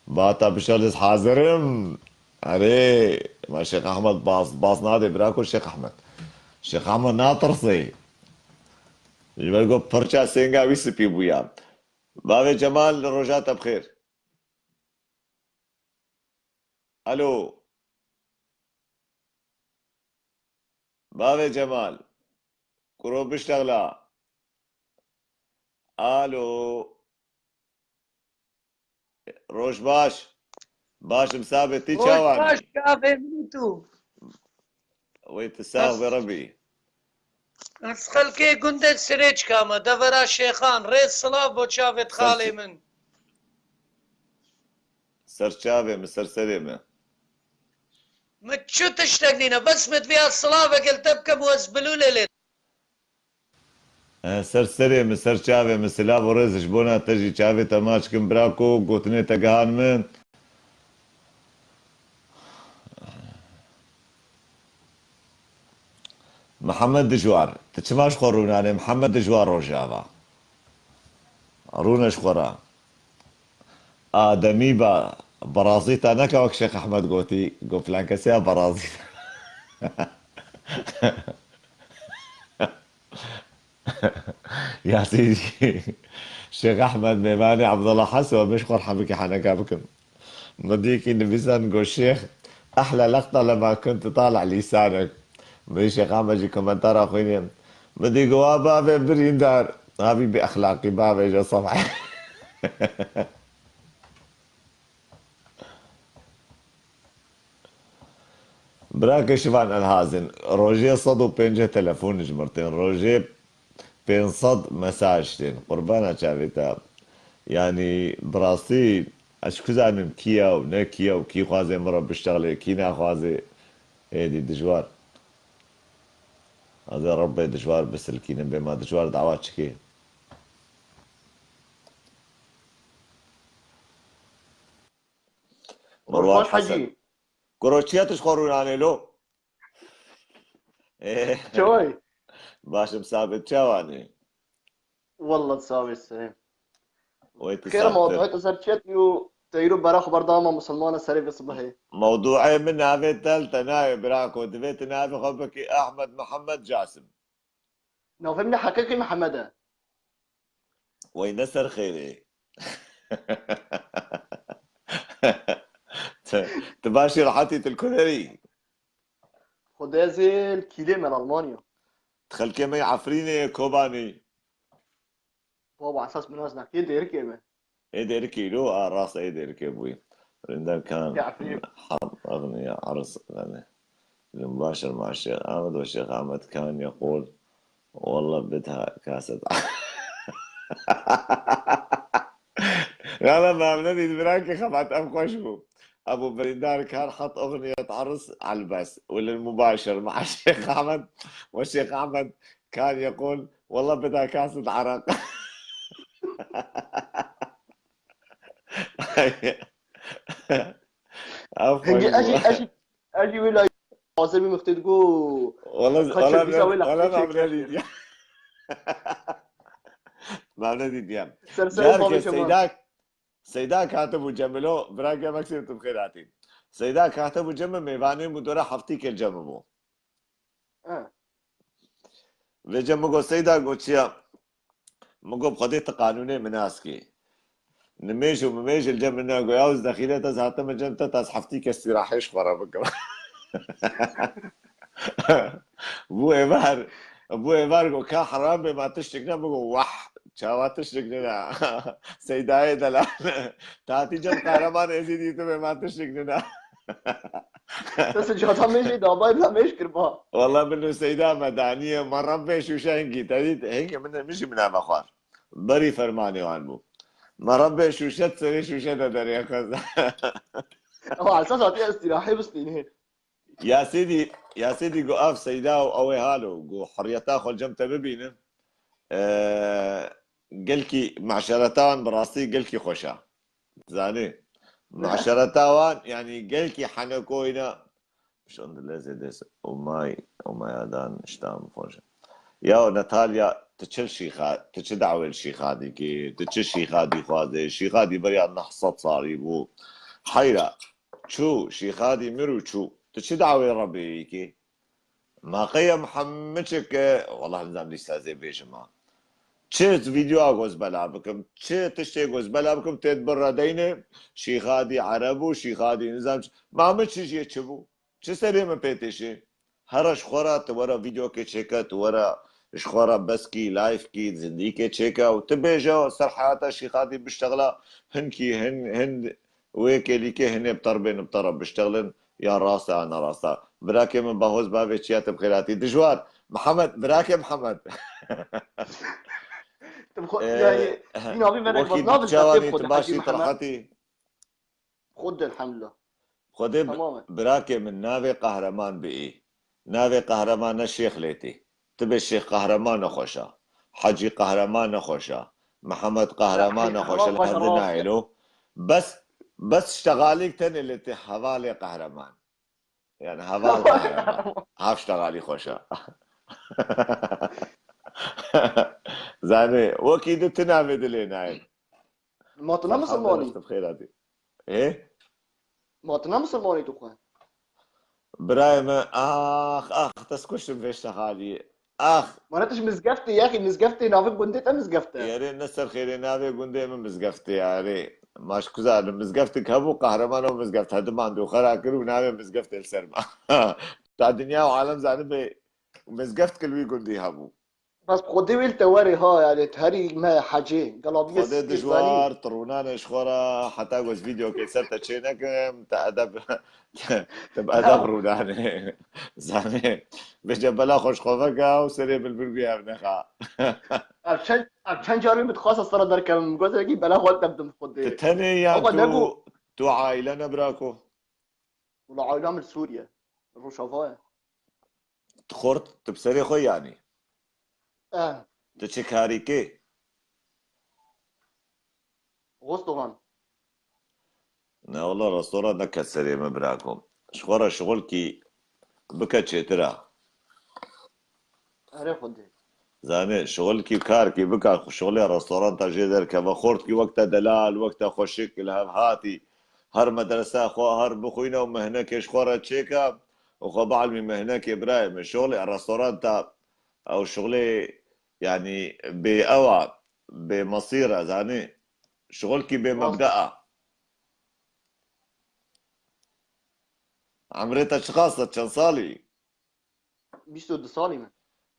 Bata bişel ez hazir im. Erê, ma Şêx Ehmed baz, baz nadê birako Şêx Ehmed. Şêx Ehmed natirsê. Ji ber ku pirça sênga wî spî bûya. Bavê Cemal, roja te bi xêr. Alo. Bavê Cemal. Kuro biştexla. Alo. Roj baş. Baş im, sabê tî çawan? Roj baş, gavê min û tu. Wê tu sax be Rebî. Ez xelkê gundê Sirêçka me, devera Şêxan, rêz silav bo çavêt xalê min. Ser çavê min, ser serê min. Min çu tiştek nîne, bes min divê ez silavek li te bikim û ez bilûlê lê. E, ser serê min, ser çavê min, silav û rêz ji bona te jî, çavê te maç kim birako, gotinê te gihan min. Mihemed Dijwar, tu çima ji xwe rûnanê? Mihemed Dijwar Rojava. Rûne ji xwe re. Ademî ba, Berazî te neke wek Şêx Ehmed gotî, got filan kesê ya berazî. Ya Sîdî, Şêx Ehmed mêvanê Abdullah Heso, min ji xwe rehmekî heneka bikim. Min dîkî nivîsan got, "Şêx, ehla lekta lema kuntu tala lîsanek." Min dî Şêx Ehmed jî komentara xwînê. Min dî got, "Wa bavê birîndar, havî bi exlaqî bavê ji semhe." Birakê Şivan Elhazin, rojê sed û pêncî telefon ji mir tên, rojê pênc sed mesaj tên. Qurbana çavê te. Yanî, bi rastî, ez ku zanim kî ye û ne kî ye û kî xwaze min re biştexlê, kî naxwaze, êdî dijwar. Ez ê Rebbê dijwar bisilkînim, bê ma dijwar dawa çikê? Mirwat Hecî. Kuro çiya tu ji xwe rûnanê lo? Ê, çawayî? Baş im Sabit, çawanî? Wallah Sabit serê. Wê tu Xêr saxtir. Mewduê tu ser çet û teyru bera xwe berdama musulmana serê vê sibihê. Mewduê min navê tel te nayê birako, divê tu navê xwe bikî Ahmed Mihemed Casim. Navê min heqîqî Mihemed e. Wey ne ser xêrê. Tu, tu başî rehetî tu li ku derî? Xwedê ez ê li Kîlê me li Almanya. Tu xelkê me yê Efrînê, Kobanî? Baba esas min nas nakê Dêrikê me. Ê Dêrikê lo, a rast ê Dêrikê bûyî. Rindar Kan, Efrîn. Ham, Agniya, Aris, yani. Lum başır maşer. Ahmet o Şêx Ahmet Kan yekul. Wallah bidha kaset. Yala Mehmet dît birakê xebat ev xweş bû. Ebu Birîndar Kan hat Agniya Aris elbes. Wili mubaşir ma Şêx Ahmet. Ve Şêx Ahmet Kan yekul. Wallah bidha kaset arak. Ev Hingî xweş ez jî, bû. Ez jî, ez jî wê layî azemî mixtê digo. Wala, wala, wala, wala, wala, wala, Memnun dîtiye. Ser ser Car ke Seyda, Seyda katibû Cemilo, bira ke meksîm tu bi xêr hatî. Seyda katibû Cemil mêvanê bû dora heftî ke Cemil bû. He. Vêce min got, Seyda, got, çi ya? Min got, Xwedê tu qanûnê min nas kî. Nimêj û mimêj li cem min ne, got, ya ez dexîle te, ez hatime cem te, ez heftî kes îstîrahê ji xwe re bikim. Bû êvar, bû êvar got, ka heram bê ma tiştik ne, min got, wah, çawa tiştik ne ne. Seydayê delal. Tatî cem Kahraman Êzîdî tu bê ma tiştik ne ne. Te sicata mêjê dabayê bila mêj kiriba. Wala min û Seyda me daniye, me Rebbê şûşe hingî. Te dît, hingî min, min jî min eve xwar. Berî fermanê wan bû. Me Rebbê şûşe, serê şûşe de derê xwest. Ewa esas hatiye îstîrahê bistînê. Ya Sêdî, ya Sêdî got, ev Seyda û ew ê halo, got, hurriyeta xwe cem te bibînin. Ee, gelkî, meşereta wan bi rastî gelkî xweş e. Zanî, meşereta wan, yanî gelkî henekoyî ne. Schon de leze des, umay, umayadan, ştam, xweş. Ya Natalya, tu çi şîxa, tu çi dawê li şîxa dikî, tu çi şîxa dî xwaze, şîxa dî beriya neh sed salî bû. Heyra, çû, şîxa dî mir û çû. Tu çi dawê Rebbê yî kî? Ma qey em hemû çi ke, wallah nizam dîsa zê bêjim ha. Çi vîdyoa goz bela bikim, çi tiştê goz bela bikim, tê di bir re deyne, şîxadî Ereb û şîxadî nizam çi. Ma min çi jê çi bû? Çi serê min pê têşê? Here ji xwe re tu were vîdyokê çêke, tu were ji xwe re beskî, live kî, zindîkê çêke û tu bêje ser heyata şîxadî biştexla, hin kî, hin, hin, Wê kêlîkê hinê bi te re bên, bi te re biştexlin, ya rast e, ya ne rast e. Birakê min Bahoz bavê çiya te bi xêr hatî. Dijwar, Mihemed, birakê Mihemed. Tu bi xwe, Ee, yanî, vî navî me wekî nexwest, navê tu çawanî, tu başî, tu rehetî? Xwedê elhamdulillah. Xwedê bi-, Tamam e. Birakê min navê Qehreman biî. Navê Qehreman ne Şêx lê tê. Tu bê Şêx Qehreman nexweş e. Hecî Qehreman nexweş e. Mihemed Qehreman Şêx nexweş e, Qehreman li hev xweş e, nayê lo. Bes, bes ştegalîk tenê li tê hevalê Qehreman. Yani heval Qehreman. Hev ştegalî xweş e. Zanî, wekî di tu navê dilê nayê. Ma tu ne Ferhat Misilmanî? Deniz, tu bi xêr hatî. Ê? Ma tu ne misilmanî tu xwe? Birayê me, ax, ax, te kuştim vê ştehaliyê. Ax! Ma ne tu ji mizgeftê, yaxî mizgeftê navê gundê te mizgeft e. Erê ne ser xêrê navê gundê min mizgeftê ya, erê. Ma ji ku zanim mizgeftik hebû, qehreman ew mizgeft hediman dû xera kir û navê mizgeftê li ser ma. Ta dinya û alem zanibe mizgeft kil wî gundî hebû. Bes Xwedê wê li te werê ha, yani tu herî me hecê, gela bîye Xwedê sikê zanî. Dijwar, tu rûnane ji xwe re, heta ku ez vîdeokê ser te çê nekim, te edeb, te bi edeb Ha. rûnane. Zanê, bêje bela xwe ji xwe veke û serê bilbil wî ev nexa. Ev çend, ev çend car wê min dixwast ez te re derkevim, min got, "Ekî bela xwe li te bidim Xwedê." Tu tenê yan Awa tu, nego. Tu aîle ne birako? Wala aîla min li Sûriye, Rojava ye. Tu xort, tu bi serê xwe yanî? Eh. Tu çi karî kê? Restoran. Ne wala restoran neke serê min birako. Ji xwe re şixulkî bike çêtir e. Erê Xwedê. Zanê, şixulkî karkî bika, şixulê restoranta jê derkeve. Xortkî wek te delal, wek te xweşik, li hev hatî. Her medresa xwe, her bixwîne û mehnekê ji xwe re çêke û xwe bielmî mehnekê birayê min. Şixulê restoranta ew şixulê, yanî bê ew a, bê mesîr e, zanî. Şixulkî bê Rast. mebda a. Emrê te çiqas e, çend salî? Bîst û du salî me.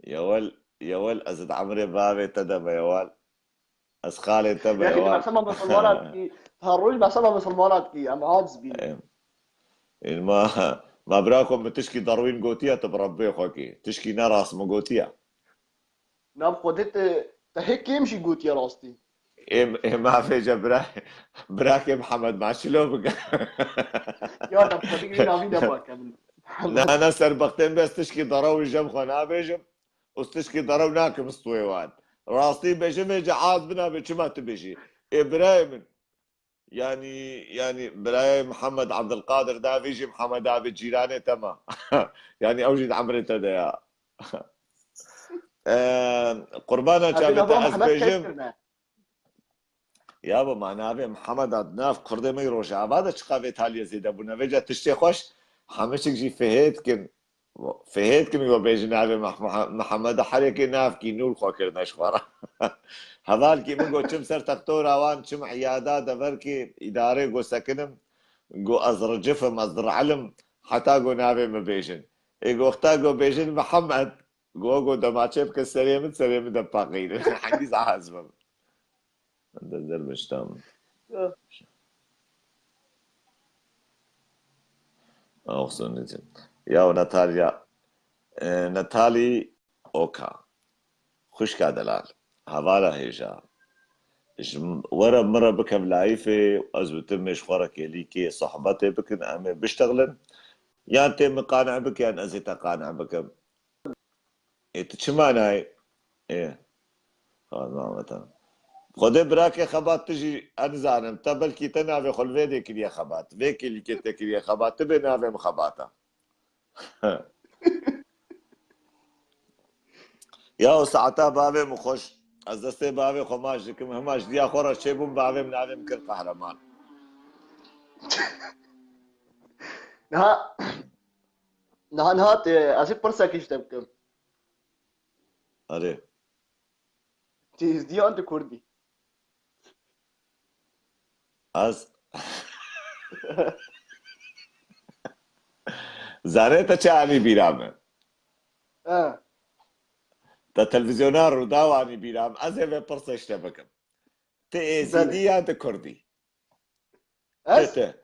Yewel, yewel ez di emrê bavê te de me yewel. Ez xalê te me Yexî tu yewel. behsema misilmana dikî, her roj behsema misilmana dikî, em aciz bîn. Em. Ên ma, ma bira xwe min tişkî Darwin gotiye tu bi Rebbê xwe kî. Tişkî ne rast min gotiye. Nav Xwedê te, te hê kêm jî gotiye rastî. Ê, ê mafê ce bira, birakê Mihemed Maçilo bike. Ya te Xwedê wî navî nebake min. Na, na, serbextên bes tişkî derew jem xwe nabêjim. Û tişkî derew nakim stûyê wan. Rastî bêjim ê ce az binabe çima tu bêjî. Ê birayê min. Yanî, yanî birayê Mihemed Abdulkadir da vê jî Mihemed abi cîranê te ma. Yanî ew jî di emrê te de ya. Eee, qurbana Abi çavê te nava ez Mihemed bêjim. Kes kirine. Ya bu ma navê Mihemed a di nav kurdê me yê Rojava de çiqa vê taliyê zêde bûne. Vêca tiştê xweş, hemû çik jî fihê dikin. Fihê dikim ku bêjin navê Meh-, Meh-, Mihemed Herekê navkî nû li xwe kirine ji xwe re. Hevalkî min got çim ser textora wan, çim îyada deverkê îdarê got sekinim, got ez ricif im, ez dir'el im, heta got navê min bêjin. Ê got wexta got bêjin Mihemed, got got demaçê bike serê min, serê min de paqîrin. Hengî zehaz bim. Hende dermiştam. Ya. Olsun için. Ya Natalya, e, Natali Oka. Xwişka delal. Hevala hêja. Ji were min re bikev layîfê, ez û tu mêj xwe re kêlîkê sohbetê bikin, em ê biştexlin. Yan tê min qane bike, yan ez ê te qane bikim. Ê, tu çima nayê? Ê. Xwedê birakê xebat tu jî, ez nizanim, te belkî te navê xwe li vê dê kiriye xebat. Vê kêlîkê te kiriye xebat. Tu bê navê min xebata. Ya o saeta bavê min xweş. Ez destê bavê xwe maç dikim. Hema ji diya xwe re çêbûm, bavê min navê min kir qehreman. Niha, niha, niha te, ez ê pirsekî ji te bikim. Erê. Tu êzdî yan tu kurdî? Ez Zerê te çi anî bîra min? Ha. Te televîzyona Rûdaw anî bîra min. Ez ê vê pirse ji te bikim. Ti êzîdî Belê. yan ti kurdî? Ti, Ez? ti.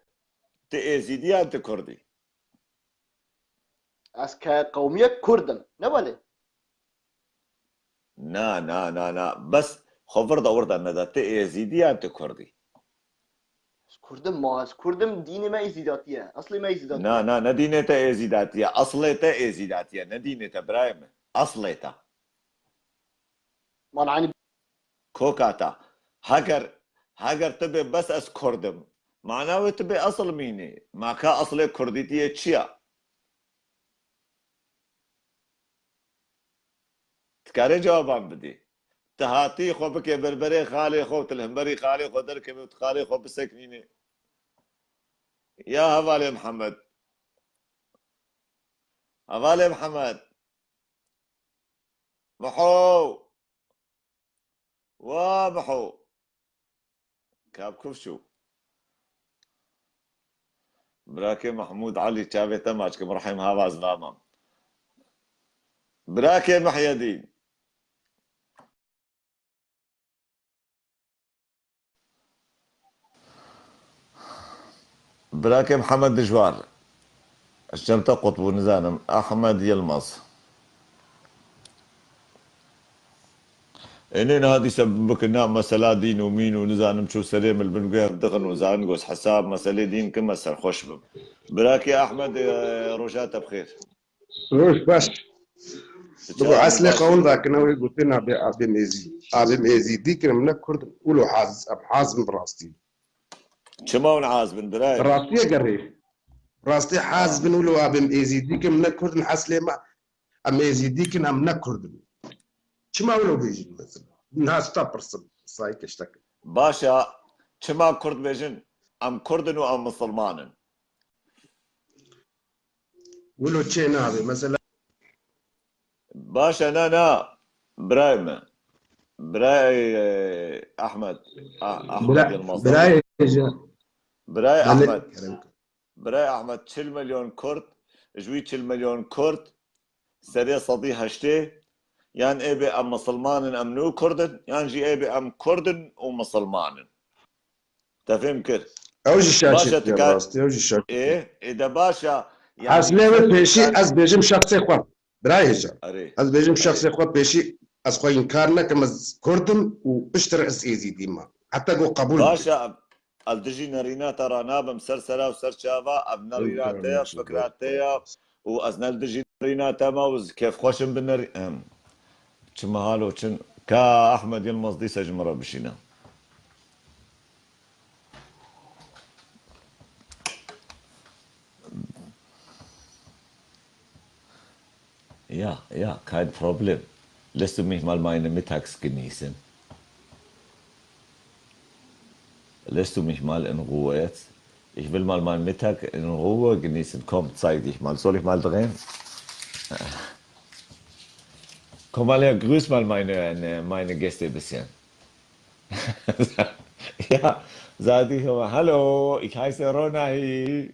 Ti êzîdî yan ti kurdî? Ez ke qewmiyek kurd im. Ne welê? Na, na, na, na. Bes xwe vir de wir de nede. Ti êzîdî yan ti kurdî? Ez kurd im ma, ez kurd im, dînê me êzîdatî ye. Eslê me êzîdatî ye. Na, na, ne dînê te êzîdatî ye. Eslê te êzîdatî ye. Ne dînê te birayê min. Eslê te. Man, yani Koka te. Heger, heger tu bê bes ez kurd im. Mana wê tu bê esil mînî. Ma ka eslê kurdîtiyê çi ya? Dikarê cewaban bidî. Ti hatî xwe bike berberê xalê xwe û ti li hemberî xalê xwe derkevê û ti xalê xwe biseknînê. Ya hevalê Mihemed. Hevalê Mihemed. Miho. Wa Miho. Kap kuf çû. Birakê Mehmûd Elî, çavê te maç kim, Rehîm Havaz namam. Birakê Mihyedîn. Birakê Mihemed Dijwar. Ez çend te qut bû, nizanim. Ehmed Yilmaz. Ê nê niha dîse bikin na mesela dîn û mîn û nizanim çû serê min, li bin guh dixin û zanin gos hesab meselê dîn kim, ez serxweş bim. Birakê Ehmed, e, roja te bi xêr. Roj baş. Digo eslê qewil dakin ew ê gotin abê, abê Êzî. Abê Êzî dîkin em ne Kurd in. Wilo haz, em haz bin bi rastî. Çima hûn haz bin birayê? Bi rastî eger rê. Rastî haz bin wilo abê Êzî dîkin em ne Kurd in eslê me. Em Êzî dîkin em ne Kurd in. Çima wilo bêjin mesela? Niha sta pirsim. Sayê keştek. Baş e, çima Kurd bêjin? Em Kurd in û em misilman in. Wilo çê nabe. Mesela Baş e, na, na. Birayê me. Birayê, e, Ahmet. Ah, Ahmet Bira-, Yilmaz. Birayê Êzî. Birayê Belê. Ahmet. Kerem. Birayê Ahmet, çil milyon Kurd, ji wî çil milyon Kurd, serê sedî heştê, yan ê bê em misilman in, em nû Kurd in, yan jî ê bê em Kurd in û misilman in. Te fêm kir? Ew jî şaşî Baş e, tu kar- rastî, ew jî şaşî. Ê, ê de baş e. Yanî Eslê min pêşî ez bêjim şexsê xwe. Birayê Êzî. Erê. Ez bêjim Erê. Şexsê xwe pêşî ez xwe înkar nekim, ez Kurd im û piştre ez Êzîdî me. Heta ku qebûl Baş bikin. E, ez dijî nerîna te re nabim, ser sera û ser çava, ev nerîna te ye, fikra te ye û ez ne li dijî nerîna te me û ez kêfxweş im bi nerî-, em. Çima halo çin? Ka Ahmed Yilmaz dîse ji min re bişîne. Ja, ja, kein Problem. Lässt du mich mal meine Mittags genießen? Lässt du mich mal in Ruhe jetzt? Ich will mal meinen Mittag in Ruhe genießen. Komm, zeig dich mal. Soll ich mal drehen? Komm mal her, grüß mal meine, meine, meine Gäste ein bisschen. Ja, sag ich immer, hallo, ich heiße Ronahi.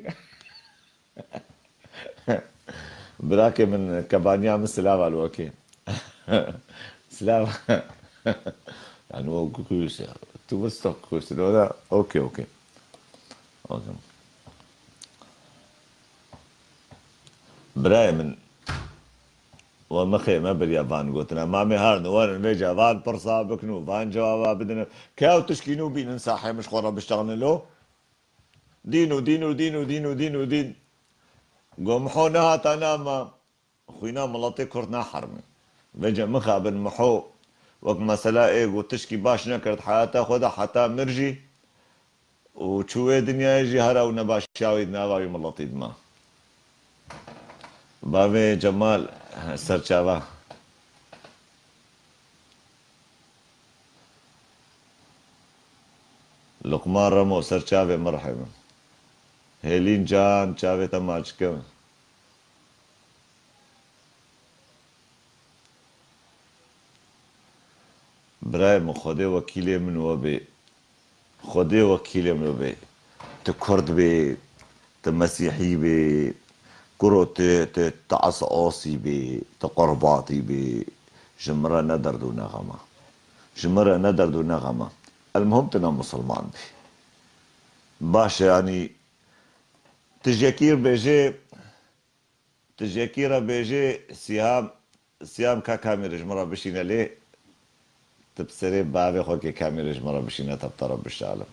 Birakê min, kebaniya min, silava li wekê. Silava. Yani o grüße. Du wirst doch grüßen, oder? Okay, okay. Okay. Birayê min, we mixê me biriya van gotina. Mamê hardin, werin vêca van pirsa bikin û van cewaba bidin. Kew tişkî nû bînin sahê min ji xwe re biştexnin lo. Dîn û dîn û dîn û dîn û dîn û dîn. Go Miho nehata nama xwîna miletê Kurd naherime. Vêca mixabin Miho wek mesela ê go tişkî baş nekird heyata xwe de heta mir jî û çû wê dinyayê jî hera û nebaşiya wî di nava wî miletî dima. Bavê Cemal, serçava. Luqman Remo, ser çavê min rehê min. Hêlîn Can, çavê te maçike min. Birayê min, Xwedê wekîlê min we bê. Xwedê wekîlê min bê. Tu Kurd bê, tu Mesîhî bê, kuro tu, tu, tu Esosî bê, tu Qurbatî bê, ji min re ne derd û ne xem e. Ji min re ne derd û ne xem e. Elmuhim tu ne misilman bî. Baş e, yanî tu ji yekî re bêjê, Tu ji yekî re bêjê Sîham, Sîham ka kamîrê ji min re bişîne lê, tu bi serê bavê xwe kê kamîrê ji min re bişîne, te bi te re bişalim.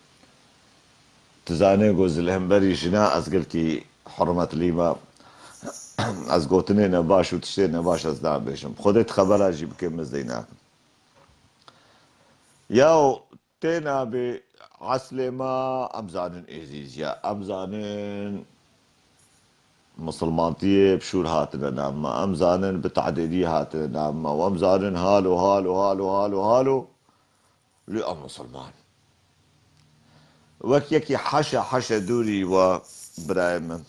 Tu zanê ku ez li hemberî jina ez gelkî hurmetlî me. Ez gotinê nebaş û tiştê nebaş ez nabêjim. Xwedê tu xebera jî bikê, min ez dê nakim. Yaw, Tê nabê eslê me, em zanin êzîziya, em zanin misilmantiyê bi şûr hatine nav me, em zanin bi tehdêdî hatine nav me, û em zanin halo, halo, halo, halo, halo, lê em misilman. Wek yekî heşe heşe dûrî we birayê min.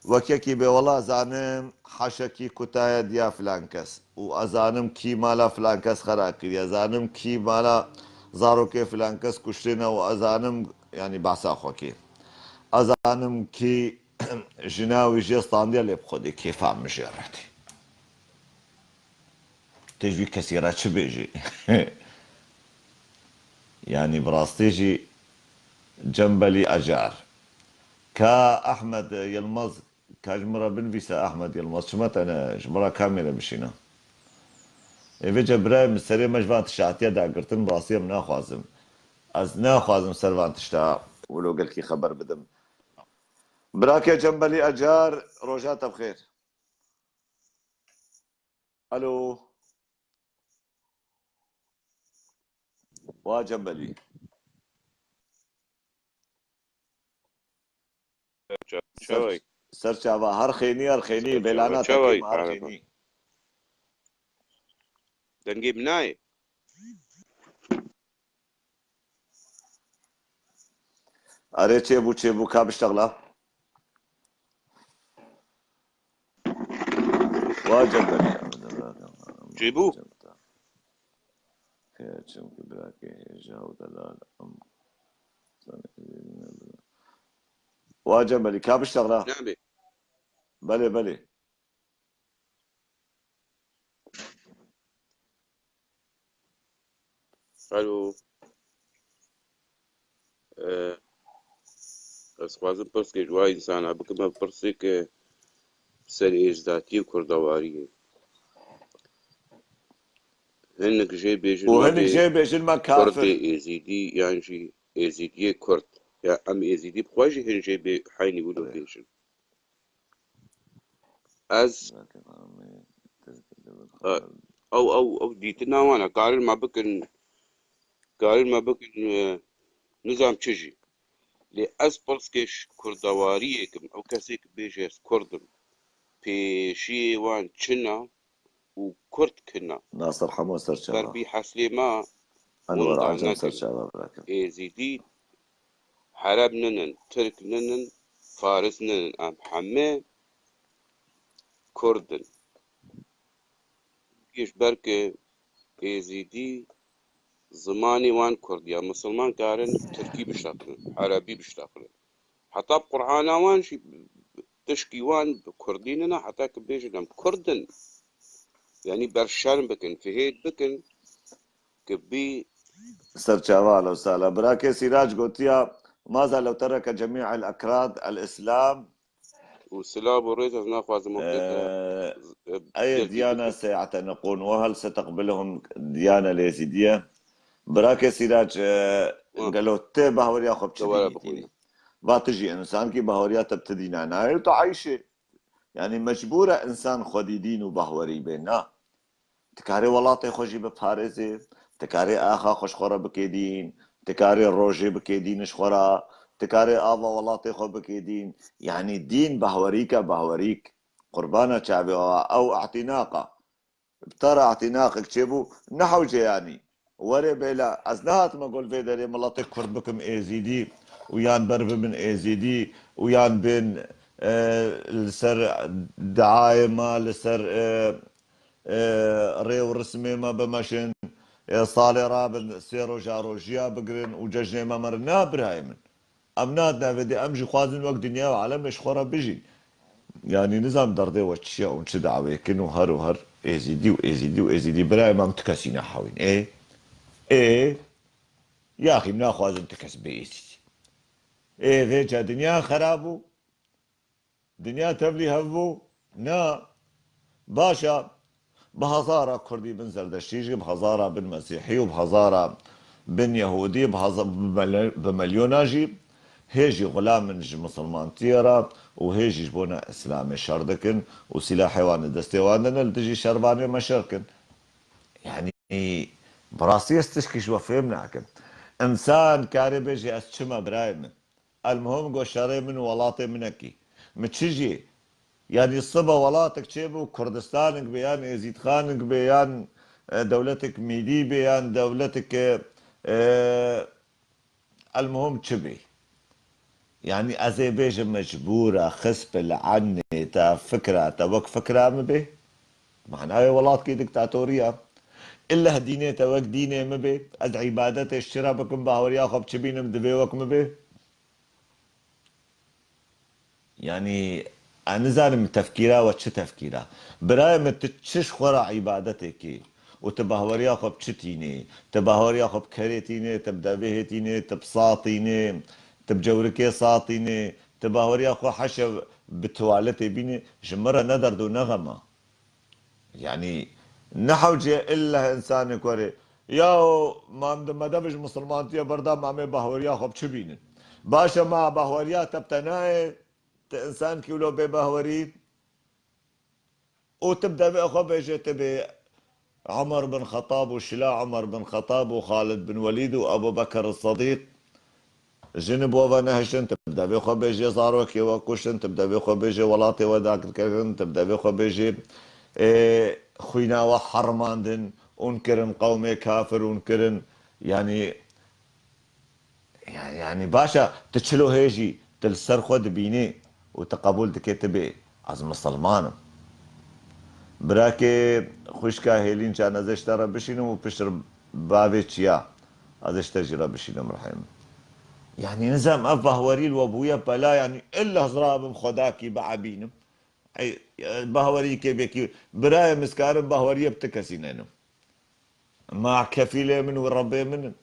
Wek yekî bê wela zanim heşekî kutaya diya filan kes. Û ez zanim kî mala filan kes xera kiriye. Zanim kî mala zarokê filan kes kuştine û ez zanim, yanî behsa xwe kê. Ez zanim kî jina wî jê standiye lê bi xwedê kêfa min jê re tê. Tê ji wî kesî re çi bêjî? Yanî bi rastî jî Cembelî Acar. Ka Ahmed Yilmaz, ka ji min re binivîse Ahmed Yilmaz. Çima te ne ji min re kamî re bişîne? Ê vêca birayê min serê me ji van tişta hatiye dagirtin, bi rastî em naxwazim. Ez naxwazim ser van tişta wilo gelkî xeber bidim. Birake Cembelî Acar, roja te bi xêr. Alo. Wa Cembelî. Ser, çaway. Ser çava. Her xênî, her xênî. Ser çava. Bêlana te çaway, kêm, her xênî. Dengê min nayê. Erê, çêbû, çêbû, ka biştexla. Wa Cembelî. Çêbû? Çimkî birakê hêja û delal em. Wa Cembelî, ka biştexla. Nabê. Belê, belê. Alo. Eh, ez xwazim pirsê ji wa însana bikim, ev pirsêke ser êzdatiyê û kurdewariyê. Hinek jê bêjin Û me hinek bê jê bêjin me kafir. Kurdê êzîdî yan jî êzîdiyê kurd. Ya em êzîdî bi xwe jî hin jê bê heynî wilo bêjin. Ez, e, ew, ew, ew dîtina wan e. Karin me bikin, karin me bikin, e, nizam çi jî. Lê ez pirsgê ji kurdewariyê kim. Ew kesê ki bêje ez kurd im. Pêşiyê wan çi ne û kurd kin e. Nasir Hemo Serçava. Ber bî heslê me Enwer winda Acem nekin. Serçava birakim. Êzîdî Hereb ninin, Tirk ninin, Faris ninin. Em heme Kurd in. Ji ber ku Êzîdî zimanê wan Kurdî ya, misilman karin Tirkî biştexilin, Erebî biştexilin. Heta bi Qur'ana wan jî tişkî wan bi Kurdî nina, heta ku bêjin em Kurd in. Yanî ber şerm bikin, fihêt bikin, ku bî Ser çava, ehlen û sehlen. Birakê Sîrac gotiya, ماذا لو ترك جميع الأكراد الإسلام؟ û silav û rêz ez naxwazim û Ee, bête, e, أي gelkî ديانة bikin. سيعتنقون؟ وهل ستقبلهم ديانة اليزيدية؟ Birakê Sîrac, e, Hı. gelo te bahweriya xwe bi çi Dewara dînî bixwîne. Tînî? Va tu jî însan kî bahweriya te bi ti dîna nayê û tu eyşê. Yanî mecbûr e însan xwedî dîn û bahwerî bê, na. Ti karê welatê xwe jî biparêzê, ti karê axa xwe ji xwe re bikê dîn, ti karê rojê bikê dîn ji xwe re, ti karê ava welatê xwe bikê dîn. Yanî dîn bahwerîk e, bahwerîk. Qurbana çavê we, ew îtînaq e. Bi te re îtînaqek çêbû, ne hewce yanî. Werê bêla, ez nehatime gol vê derê miletê Kurd bikim êzîdî û yan ber bibin êzîdî û yan bên, e, li ser diayê me, li ser, e, e, rê û rismê me bimeşin, e, salê rabin sê roja rojiya bigirin û cejnê me mirin. Na birayê min. Em ne navê dê, em jî xwazin wek dinya û alemê ji xwe re bijîn. Yanî nizam derdê we çi ye û çi dawê kin û her û her êzîdî û êzîdî û êzîdî. Birayê me, em ti kesî nehewîn. Ê? Ê? Yaxî, em naxwazin ti kes bê êzîdî. Ê, vêca dinya xerab bû. Dinya tevlî hev bû? Na. Baş e. Bi hezara Kurdî bin Zerdeştî jî, bi hezara bin Mesîhî û bi hezara bin Yehûdî, bi heza-, bi mele-, bi milyona jî hê jî xulam in ji misilmantiyê re û hê jî ji bona Îslamê şer dikin û sîlahê wan li destê wan de ne, li dijî şervanê me şer kin. Yanî, bi rastî ez tişkî ji we fêm nakim. Însan karê bêje ez çima birayê min? Elmuhim go şerê min û welatê min e kî. Min çi jî? Yanî siba welatek çêbû, Kurdistanek bê, yan Êzîdxanek bê, yan, e, dewletek mîdî bê, yan dewletek, e, e, elmuhim çi bê? Yanî ez ê bêjim mecbûr e, xisp el anê te fikra te wek fikra min bê. Manayê welatkî diktatorî ye. Illeh dînê te wek dînê min bê. Ez îbadetê ji çi re bikim, bahweriya xwe bi çi bînim, divê wek min bê. Yanî, ez nizanim tefkîra we çi tefkîra. Birayê min, tu çi ji xwe re îbadetê kî? Û tu bahweriya xwe bi çi tînî? Tu bahweriya xwe bi kerê tînê, tu bi devê tînê, tu bi sa tînê, tu bi cewrikê sa tînê, tu bahweriya xwe heşe bi tuwaletê bînî, ji min re ne derd û ne xem e. Yanî, ne hewce ille însanê ku erê, yaw, ma em di medev ji misilmantiyê berda, ma em ê bahweriya xwe bi çi bînin? Baş e, ma bahweriya te bi te nayê, tu însankî wilo bê bahwerî, û tu bi devê xwe bêjê, tu bê Omer bin Xetab û şila Omer bin Xetab û Xalid bin Welîd û Ebu Bekir Sedîq, jin bi we ve nehiştin, tu bi devê xwe bêjê zarokê we kuştin, tu bi devê xwe bêjê welatê we dagir kirin, tu bi devê xwe bêjê, ê, xwîna we herimandin, hûn kirin qewmê kafir, hûn kirin, yanî, ya-, yanî baş e, tu çilo hê jî, tu li ser xwe dibînî û tu qebûl dikê, tu bê, ez misilman im. Birakê xwişka Hêlîn can, ez ê ji te re bişînim û piştre bavê çiya, ez ê ji te jî re bişînim rihê min. Yanî nizam ev bahwerî li we bûye bela, yanî illa ez rabim xwedakî biebînim. Ey, bahwerî kê bêkî, birayê min, ez karim bahweriyê bi ti kesî nenim. Ma kefîlê min û Rebbê min in.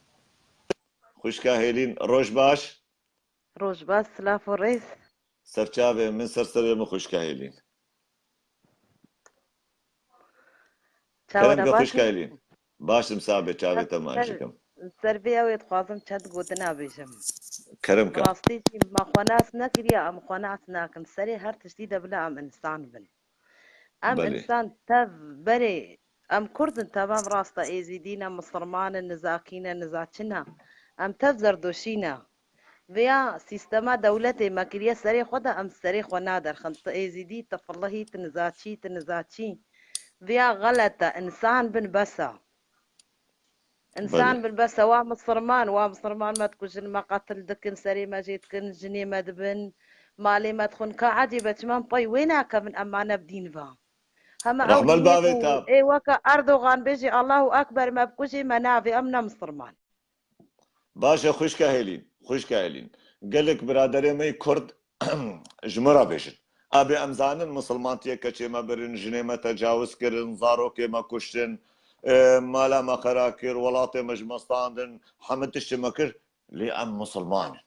Xwişka Hêlîn, roj baş. Roj baş, silav û rêz. Ser çavê min, ser serê min xwişka Hêlîn. Çawa Kerem ke baş xwişka in? Hêlîn. Baş im, sabê çavê Çend, te çend, maşikim. Ser vê ew ê dixwazim çend gotina bêjim. Kerem ke. Rastî jî me xwe nas nekiriye, em xwe nas nakin. Serê her tiştî de bila em însan bin. Em Belê. Însan tev berê, em Kurd in, tev em rast e, Êzîdî ne, Misilman in, Nizakî ne, Nizaçi ne. Em tev Zerdoşî ne. Vêya sîstema dewletê me kiriye serê xwe de, em serê xwe naderxin. Tu Êzîdî, tu Filihî, tu Nizaçî, tu Nizaçî. Vêya xelet e, însan bin bes e. Însan Belê. bin bes e, wa Misilman, wa Misilman me dikujin, me qetil dikin, serê me jê dikin, jinê me dibin, malê me dixwin. Ka ecêb e, çima em pey wê nakevin, em ma ne bi dîn ve. Hema ew Rehme li dînê bavê ku te. ê weke Erdogan bêjê, Allahu Ekber, me bikujê, me navê, em ne Misilman. Baş e, xwişka Hêlîn, xwişka Hêlîn. Gelek biraderê me yê Kurd ji min re bêjin. Abê em zanin misilmantiyê keçê me birin, jinê me tecawiz kirin, zarokê me kuştin, e, mala me xera kir, welatê me ji me standin, hemî tiştê me kir, lê em misilman in.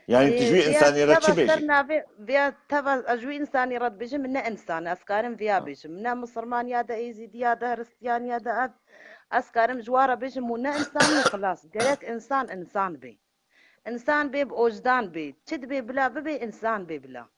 Yanî tu ji wî Ê, vêya însanî re çi teva ser bêjî? navê, vêya teva ez ji wî însanî re dibêjim, min ne însan e, ez karim vêya bêjim. Min ne misilmaniya de, êzîdiya de, hristiyaniya de, ev, ez karim ji wan re bêjim û ne însan û xilas. Gerek însan însan bê. Însan bê, bi ojdan bê. Çi dibê bila bibê, însan bê bila.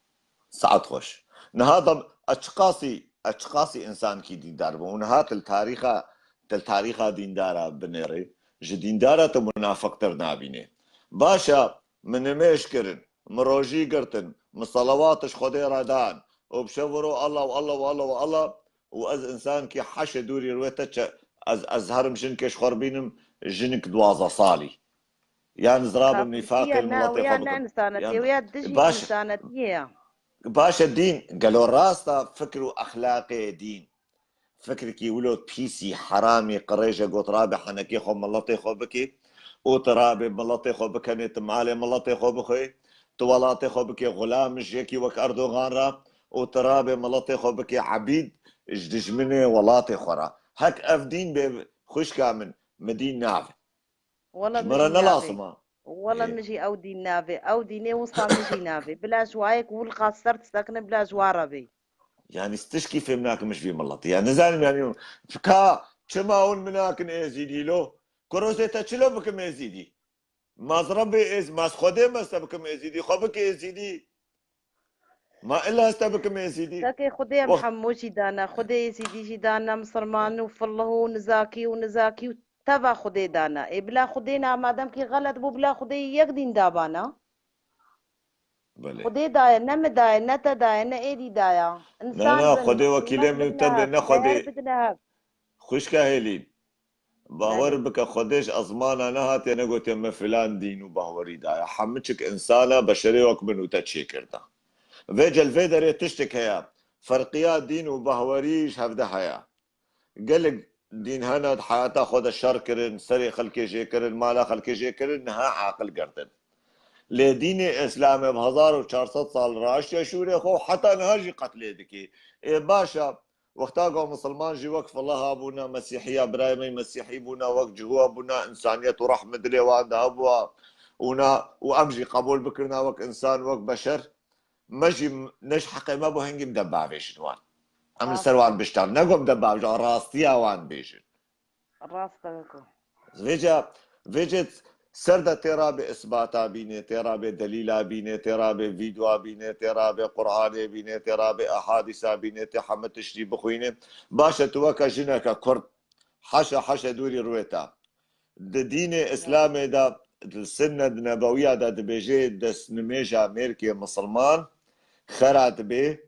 Saet xweş. Niha da ez çiqasî, ez çiqasî însankî dîndar bim. Û niha tu li tarîxa, tu li tarîxa dîndara binêrê, ji dîndara tu munafiqtir nabînê. Baş e, min nimêj kirin, min rojî girtin, min selawat ji Xwedê re dan, û bi şev û ro Allah û Allah û Allah û Allah, û ez însankî heşê dûrî wê te çe-, ez, ez herim jinkê ji xwe re bînim, jinik duwazdeh salî. Yan zirabim Kafirî nîfaqê ye, li na, miletê wêya xwe ne bikim. Însanetî ye, Yan wêya dijî baş, însanetiyê ye. Baş e dîn, gelo rast e fikr û exlaqê dîn? Fikrekî wilo pîsî, heramî, qirêje got rabe henekê xwe miletê xwe bikê û tu rabe miletê xwe bikenê, tu malê miletê xwe bixwê, tu welatê xwe bikê xulam ji yekî wek Erdogan re û tu rabe miletê xwe bikê ebîd ji dijminê welatê xwe re. Hek ev dîn bê xwişka min, min dîn navê. Wele Ji min me re jî ne navê. lazim e. Wele Ê. min jî ew dîn navê. Ew dînê wisa min jî navê. Bila ji wayek wilqa ser disekine, bila ji wa re bê. Yanî tişkî fêm nakim ji vî miletî. Ya nizanim yanî ka çima hûn min nakin êzîdî lo? Kurozê te çilo bikim êzîdî? Ma ez Rebbê êz, ma ez Xwedê me ez te bikim êzîdî. Xwe bike êzîdî. Ma illa ez te bikim êzîdî? Tekê Xwedê em Wah. hemû jî dane. Xwedê êzîdî jî dane, misilman û filih û nizakî û nizakî û teva Xwedê dane. Ê bila Xwedê na, madem kî xelet bû, bila Xwedê yek dîn dabana. Belê. Xwedê daye, ne min daye, ne te daye, ne êdî daye. Na, Însan na, bin, Xwedê wekîlê Xwedê min û te bidine bê, hev, ne Xwedê. Xwedê bidine hev. Xwişka Hêlîn. Bawer bike, Xwedê ji ezmana nehatiye, negotiye me filan dîn û bahwerî daye. Hemû çik insana, beşerê wek min û te çêkirda. Vê cel vê derê tiştek heye. Ferqiya dîn û bahwerî ji hevde heye. Gelek dîn hene di heyata xwe de şer kirin, serê xelkê jê kirin, mala xelkê jê kirin, niha aqil girtin. Lê dînê Îslamê bi hezar û çar sed sal raştiye şûrê xwe û heta niha jî qetlê dikê. Ê baş e, wexta ku misilman jî wek filaha bûne, mesîhiya birayê me mesîhî bûne, wek cihûa bûne, însaniyet û rehm dilê wan de hebûa û na, û em jî qebûl bikirina wek însan, wek beşer. Me jî ne ji heqê me bû hingî bi dem bavêjin wan. Em li ser wan biştan. Ne ku bi dem bavêjin, rastiya wan bêjin. Rast e ku. Vêca, vêca ser de tê rabê isbata bînê, tê rabê delîla bînê, tê rabê vîdyoa bînê, tê rabê Qur'anê bînê, tê rabê ehadîsa bînê, tê hemû tiştî bixwînê. Baş e, tu weke jineke Kurd, haşa, haşa dûrî rûyê te. Di dînê Îslamê de, di Sinnet Nebewiya de dibêje, destnimêja mêrkê misilman xera dibe,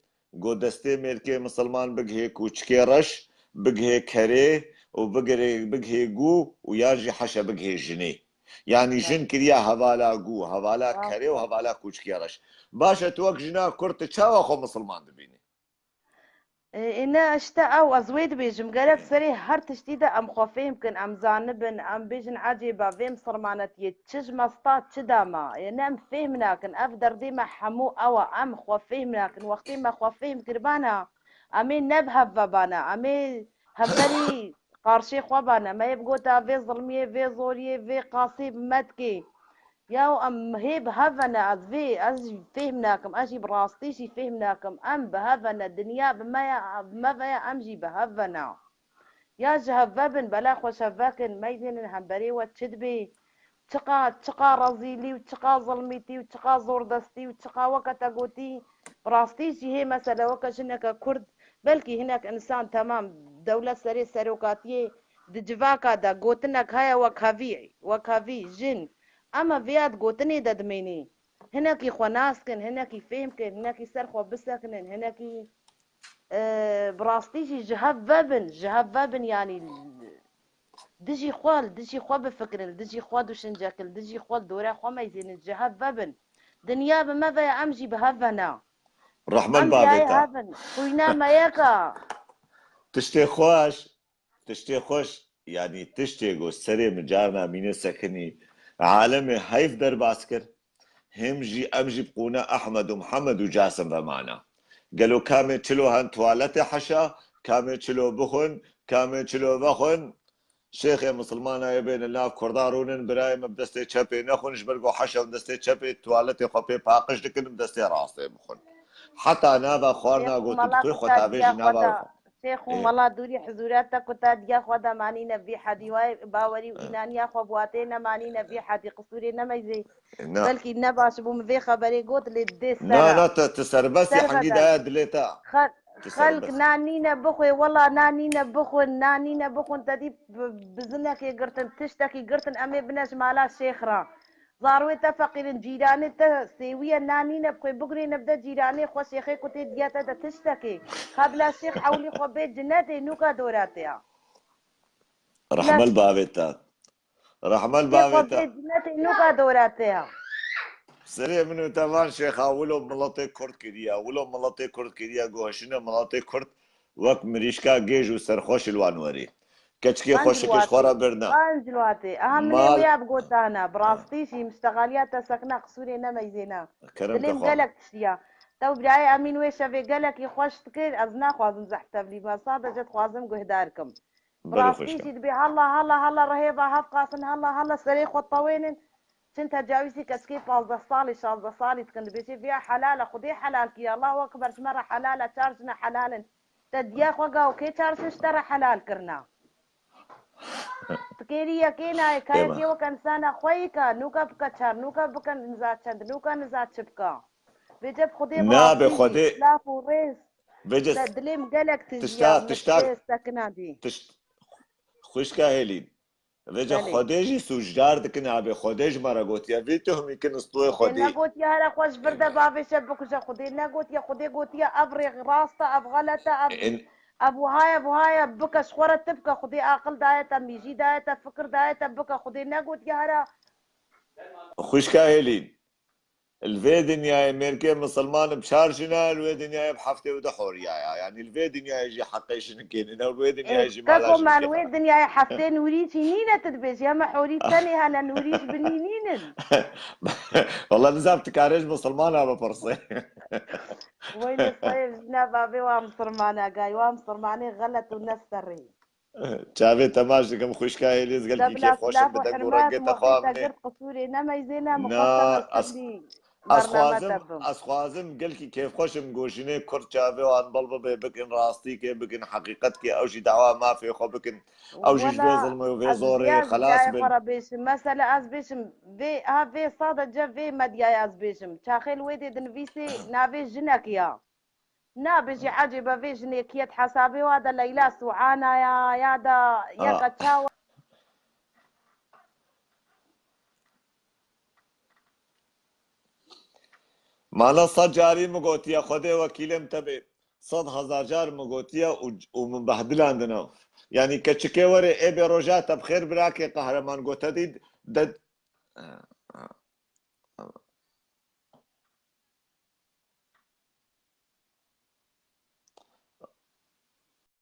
ku destê mêrkê misilman bigihê kûçikê reş, bigihê kerê û bigirê, bigihê gû û yan jî heşe bigihê jinê. Yanî jin kiriya hevala gû, hevala kerê û hevala kûçikê reş. Baş e, tu wek jina Kurd, tu çawa xwe misilman dibînî? Ê, ê, ne, işte ew, ez wê dibêjim, gerek serê her tiştî de em xwe fêhm kin, em zanibin, em bêjin, ecêba vê misilmanetiyê çi ji me sta, çi da me? Ê, ne, em fêhm nakin, ev derdê me hemû ew e, em xwe fêhm nakin. Wextê me xwe fêhm kiribana, em ê ne bi hev ve bane, em ê hevberî qarşê xwe bane. Me yê bigota vê zilmiyê, vê zoriyê, vê qasê bi me dikê. Ya em hê bi hev ve ne, ez vê, ez jî fêhm nakim, ez jî bi rastî jî fêhm nakim. Em bi hev ve ne, dinya bi me ya, bi me ve ya, em jî bi hev ve ne. Ya ji hev ve bin, bela xwe ji hev ve kin, meyzênin hemberê we çi dibê? Çiqa, çiqa rezîlî û çiqa zilmîtî û çiqa zordestî û çiqa weke te gotî, bi rastî jî hê mesele weke jineke Kurd, belkî hinek însan temam dewlet serê serokatiyê di civaka de gotinek heye wek hevî, wek hevî jin. Ema vêya di gotinê de dimênî. Hinekî xwe nas kin, hinekî fêhm kin, hinekî ser xwe bisekinin, hinekî, e, bi rastî jî ji hev vebin, ji hev vebin, yanî dijî xwe, li dijî xwe bifikirin, li dijî xwe duşince kin, li dijî xwe, li dora xwe meyzênin, ji hev vebin. Dinya bi me ve ye, em jî bi hev ve ne. Rehman bavê te. Em biyayê hev in. Xwîna me yek e. Tiştê xweş. Tiştê xweş, yanî tiştê ku serê min carna mîne sekinî, alemê heyf derbas kir, him jî em jî bi qûna Ehmed û Mihemed û Casim ve mana. Gelo kamê çilo hen tuwaletê heşa, kamê çilo bixwin, kamê çilo vexwin? Şêxê misilmana yê bên li nav Kurda rûnin, birayê min bi destê çepê nexwin, ji ber ku heşa bi destê çepê tuwaletê xwe pê paqij dikin, bi destê rastê bixwin. Heta nava xwarina Şêx û gotin mela dixwê xwe kuta tavê diya jî xwe nava da. Xwe. Şêx û Ê. Mela dûrî hizûreta kuta diya xwe da manîne vî hedî. Wayê bawerî û Ê. Înaniya xwe bi watê nemanîne vî hedî. Qisûrê nemeyzê. Na. Belkî ne baş bû min vê xeberê got, lê dê ser Na, e. Na, te, te serbest ya, hengî daya dilê te. Xel-, Te xelk serbest. Nanîne bixwê, wela nanîne bixwin, nanîne bixwin, te dî bi, bi zinekê girtin, tiştekî girtin, em ê bine ji mala şêx re. Zarwê te feqîr in, cîranê te sêwî ye, nanîne bixwê, bigurîne bide cîranê xwe, şêxê ku tê diya te de tiştekê. Qebla şêx ewlî xwe bê cinetê, nûka dora te ya. Rehmel bavê te. Rehmel bavê te. Bê cinetê nûka dora te ya. Serê min û te van şêxa wilo miletê Kurd kiriye, wilo miletê Kurd kiriye, goşine miletê Kurd wek mirîşka gêj û serxweş li wan werî. Keçikê xweşik ji xwe re birne. Van cilwatê. Aha, min ê wê ya bigotana. Bi rastî jî miştexaliya te sekna qisûrê nemeyzêna. Kerem te xwe. Dilê min gelek tiştiya. Te û birayê Emîn wê şevê gelekî xweş dikir. Ez naxwazim zehf tevlî me. Sadece dixwazim guhdar kim. Bi rastî jî dibê hela, hela, hela rihêva hev qasin, hela, hela serê xwe tewênin. Çin tecawîzî keçikê pazdeh salî, şazdeh salî dikin, dibêjê vêya helal e, Xwedê helal kiriye, Allahu Ekber, ji me re helal e, çar jine helal in. Te diya xwe gaw kê çar jin ji te re helal kirina? Tu kêrî yekê nayê, ka yekê weke insana xwe yî ka, nûka bike çar, nûka bike niza çend, nûka niza çi bike. Vêce bi Xwedê bi rastî jî, laf û rêz. Vêce dilê min gelek tijî ya, min sekina dî. Xwişka Hêlîn. Vêce Xwedê jî sûcdar dikin, abê Xwedê ji me re gotiye, vî tuhmî kin stûyê Xwedê. Xwedê negotiye here xwe ji vir de bavêje bikuje. Xwedê negotiye, Xwedê gotiye ev rê rast e, ev xelet e, ev Ev wiha ye, wiha ye, bike ji xwe re tu bike, Xwedê aqil daye te, mîjî daye te, fikir daye te, bike, Xwedê negotiye here. Xwişka Hêlî, li vê dinyayê mêrkê misilman bi çar jin e, li wê dinyayê bi heftê û du horiya ye. Yanî li vê dinyayê jî heqê jinikê nîne, li wê dinyayê jî mala Keko me li jinikê wê dinyayê heftê nûrî çî nîne, tu dibêjî, heme horî tenê hene, nûrî ji binî nînin. Wala nizam, tu karê ji misilmana bipirsê. Wey li sayê jina bavê wa misilmana gay, wa misilmanê xelet û neserî. Çavê te maç dikim, xwişka Hêlî, ez gelkî Debla kêfxweş im, silav bi û deng û hurmet rengê te xwe muhabbete amînê. Girt qisûrê nemeyzê ne Na, muqeddeme ez, sendî ez bername xwazim, te bim. Ez xwazim gelkî kêfxweş im, goşînê Kurd çavê wan bil bibe, bikin rastîkê, bikin heqîqetkê, ew jî dawa mafê xwe bikin. Ew jî ji vê Wela zilmê û vê ez zorê diya xelas medyayê bin. xwe re bêjim. Mesela ez bêjim vê, ha vê sadece vê medyayê ez bêjim. Çaxê li wê dê dinivîsê navê jinek ya. Nabêjî ecêbe vê jinê kî ye, di hesabê wa de Leyla Suana ya, ya da Ha. Yeka Çawa. Mana sed carî min gotiye, Xwedê wekîlê min te bê. Sed hezar car min gotiye û, û min behdilandine. Yanî keçikê were ê bê roja te bi xêr birakê qehreman gote dî de.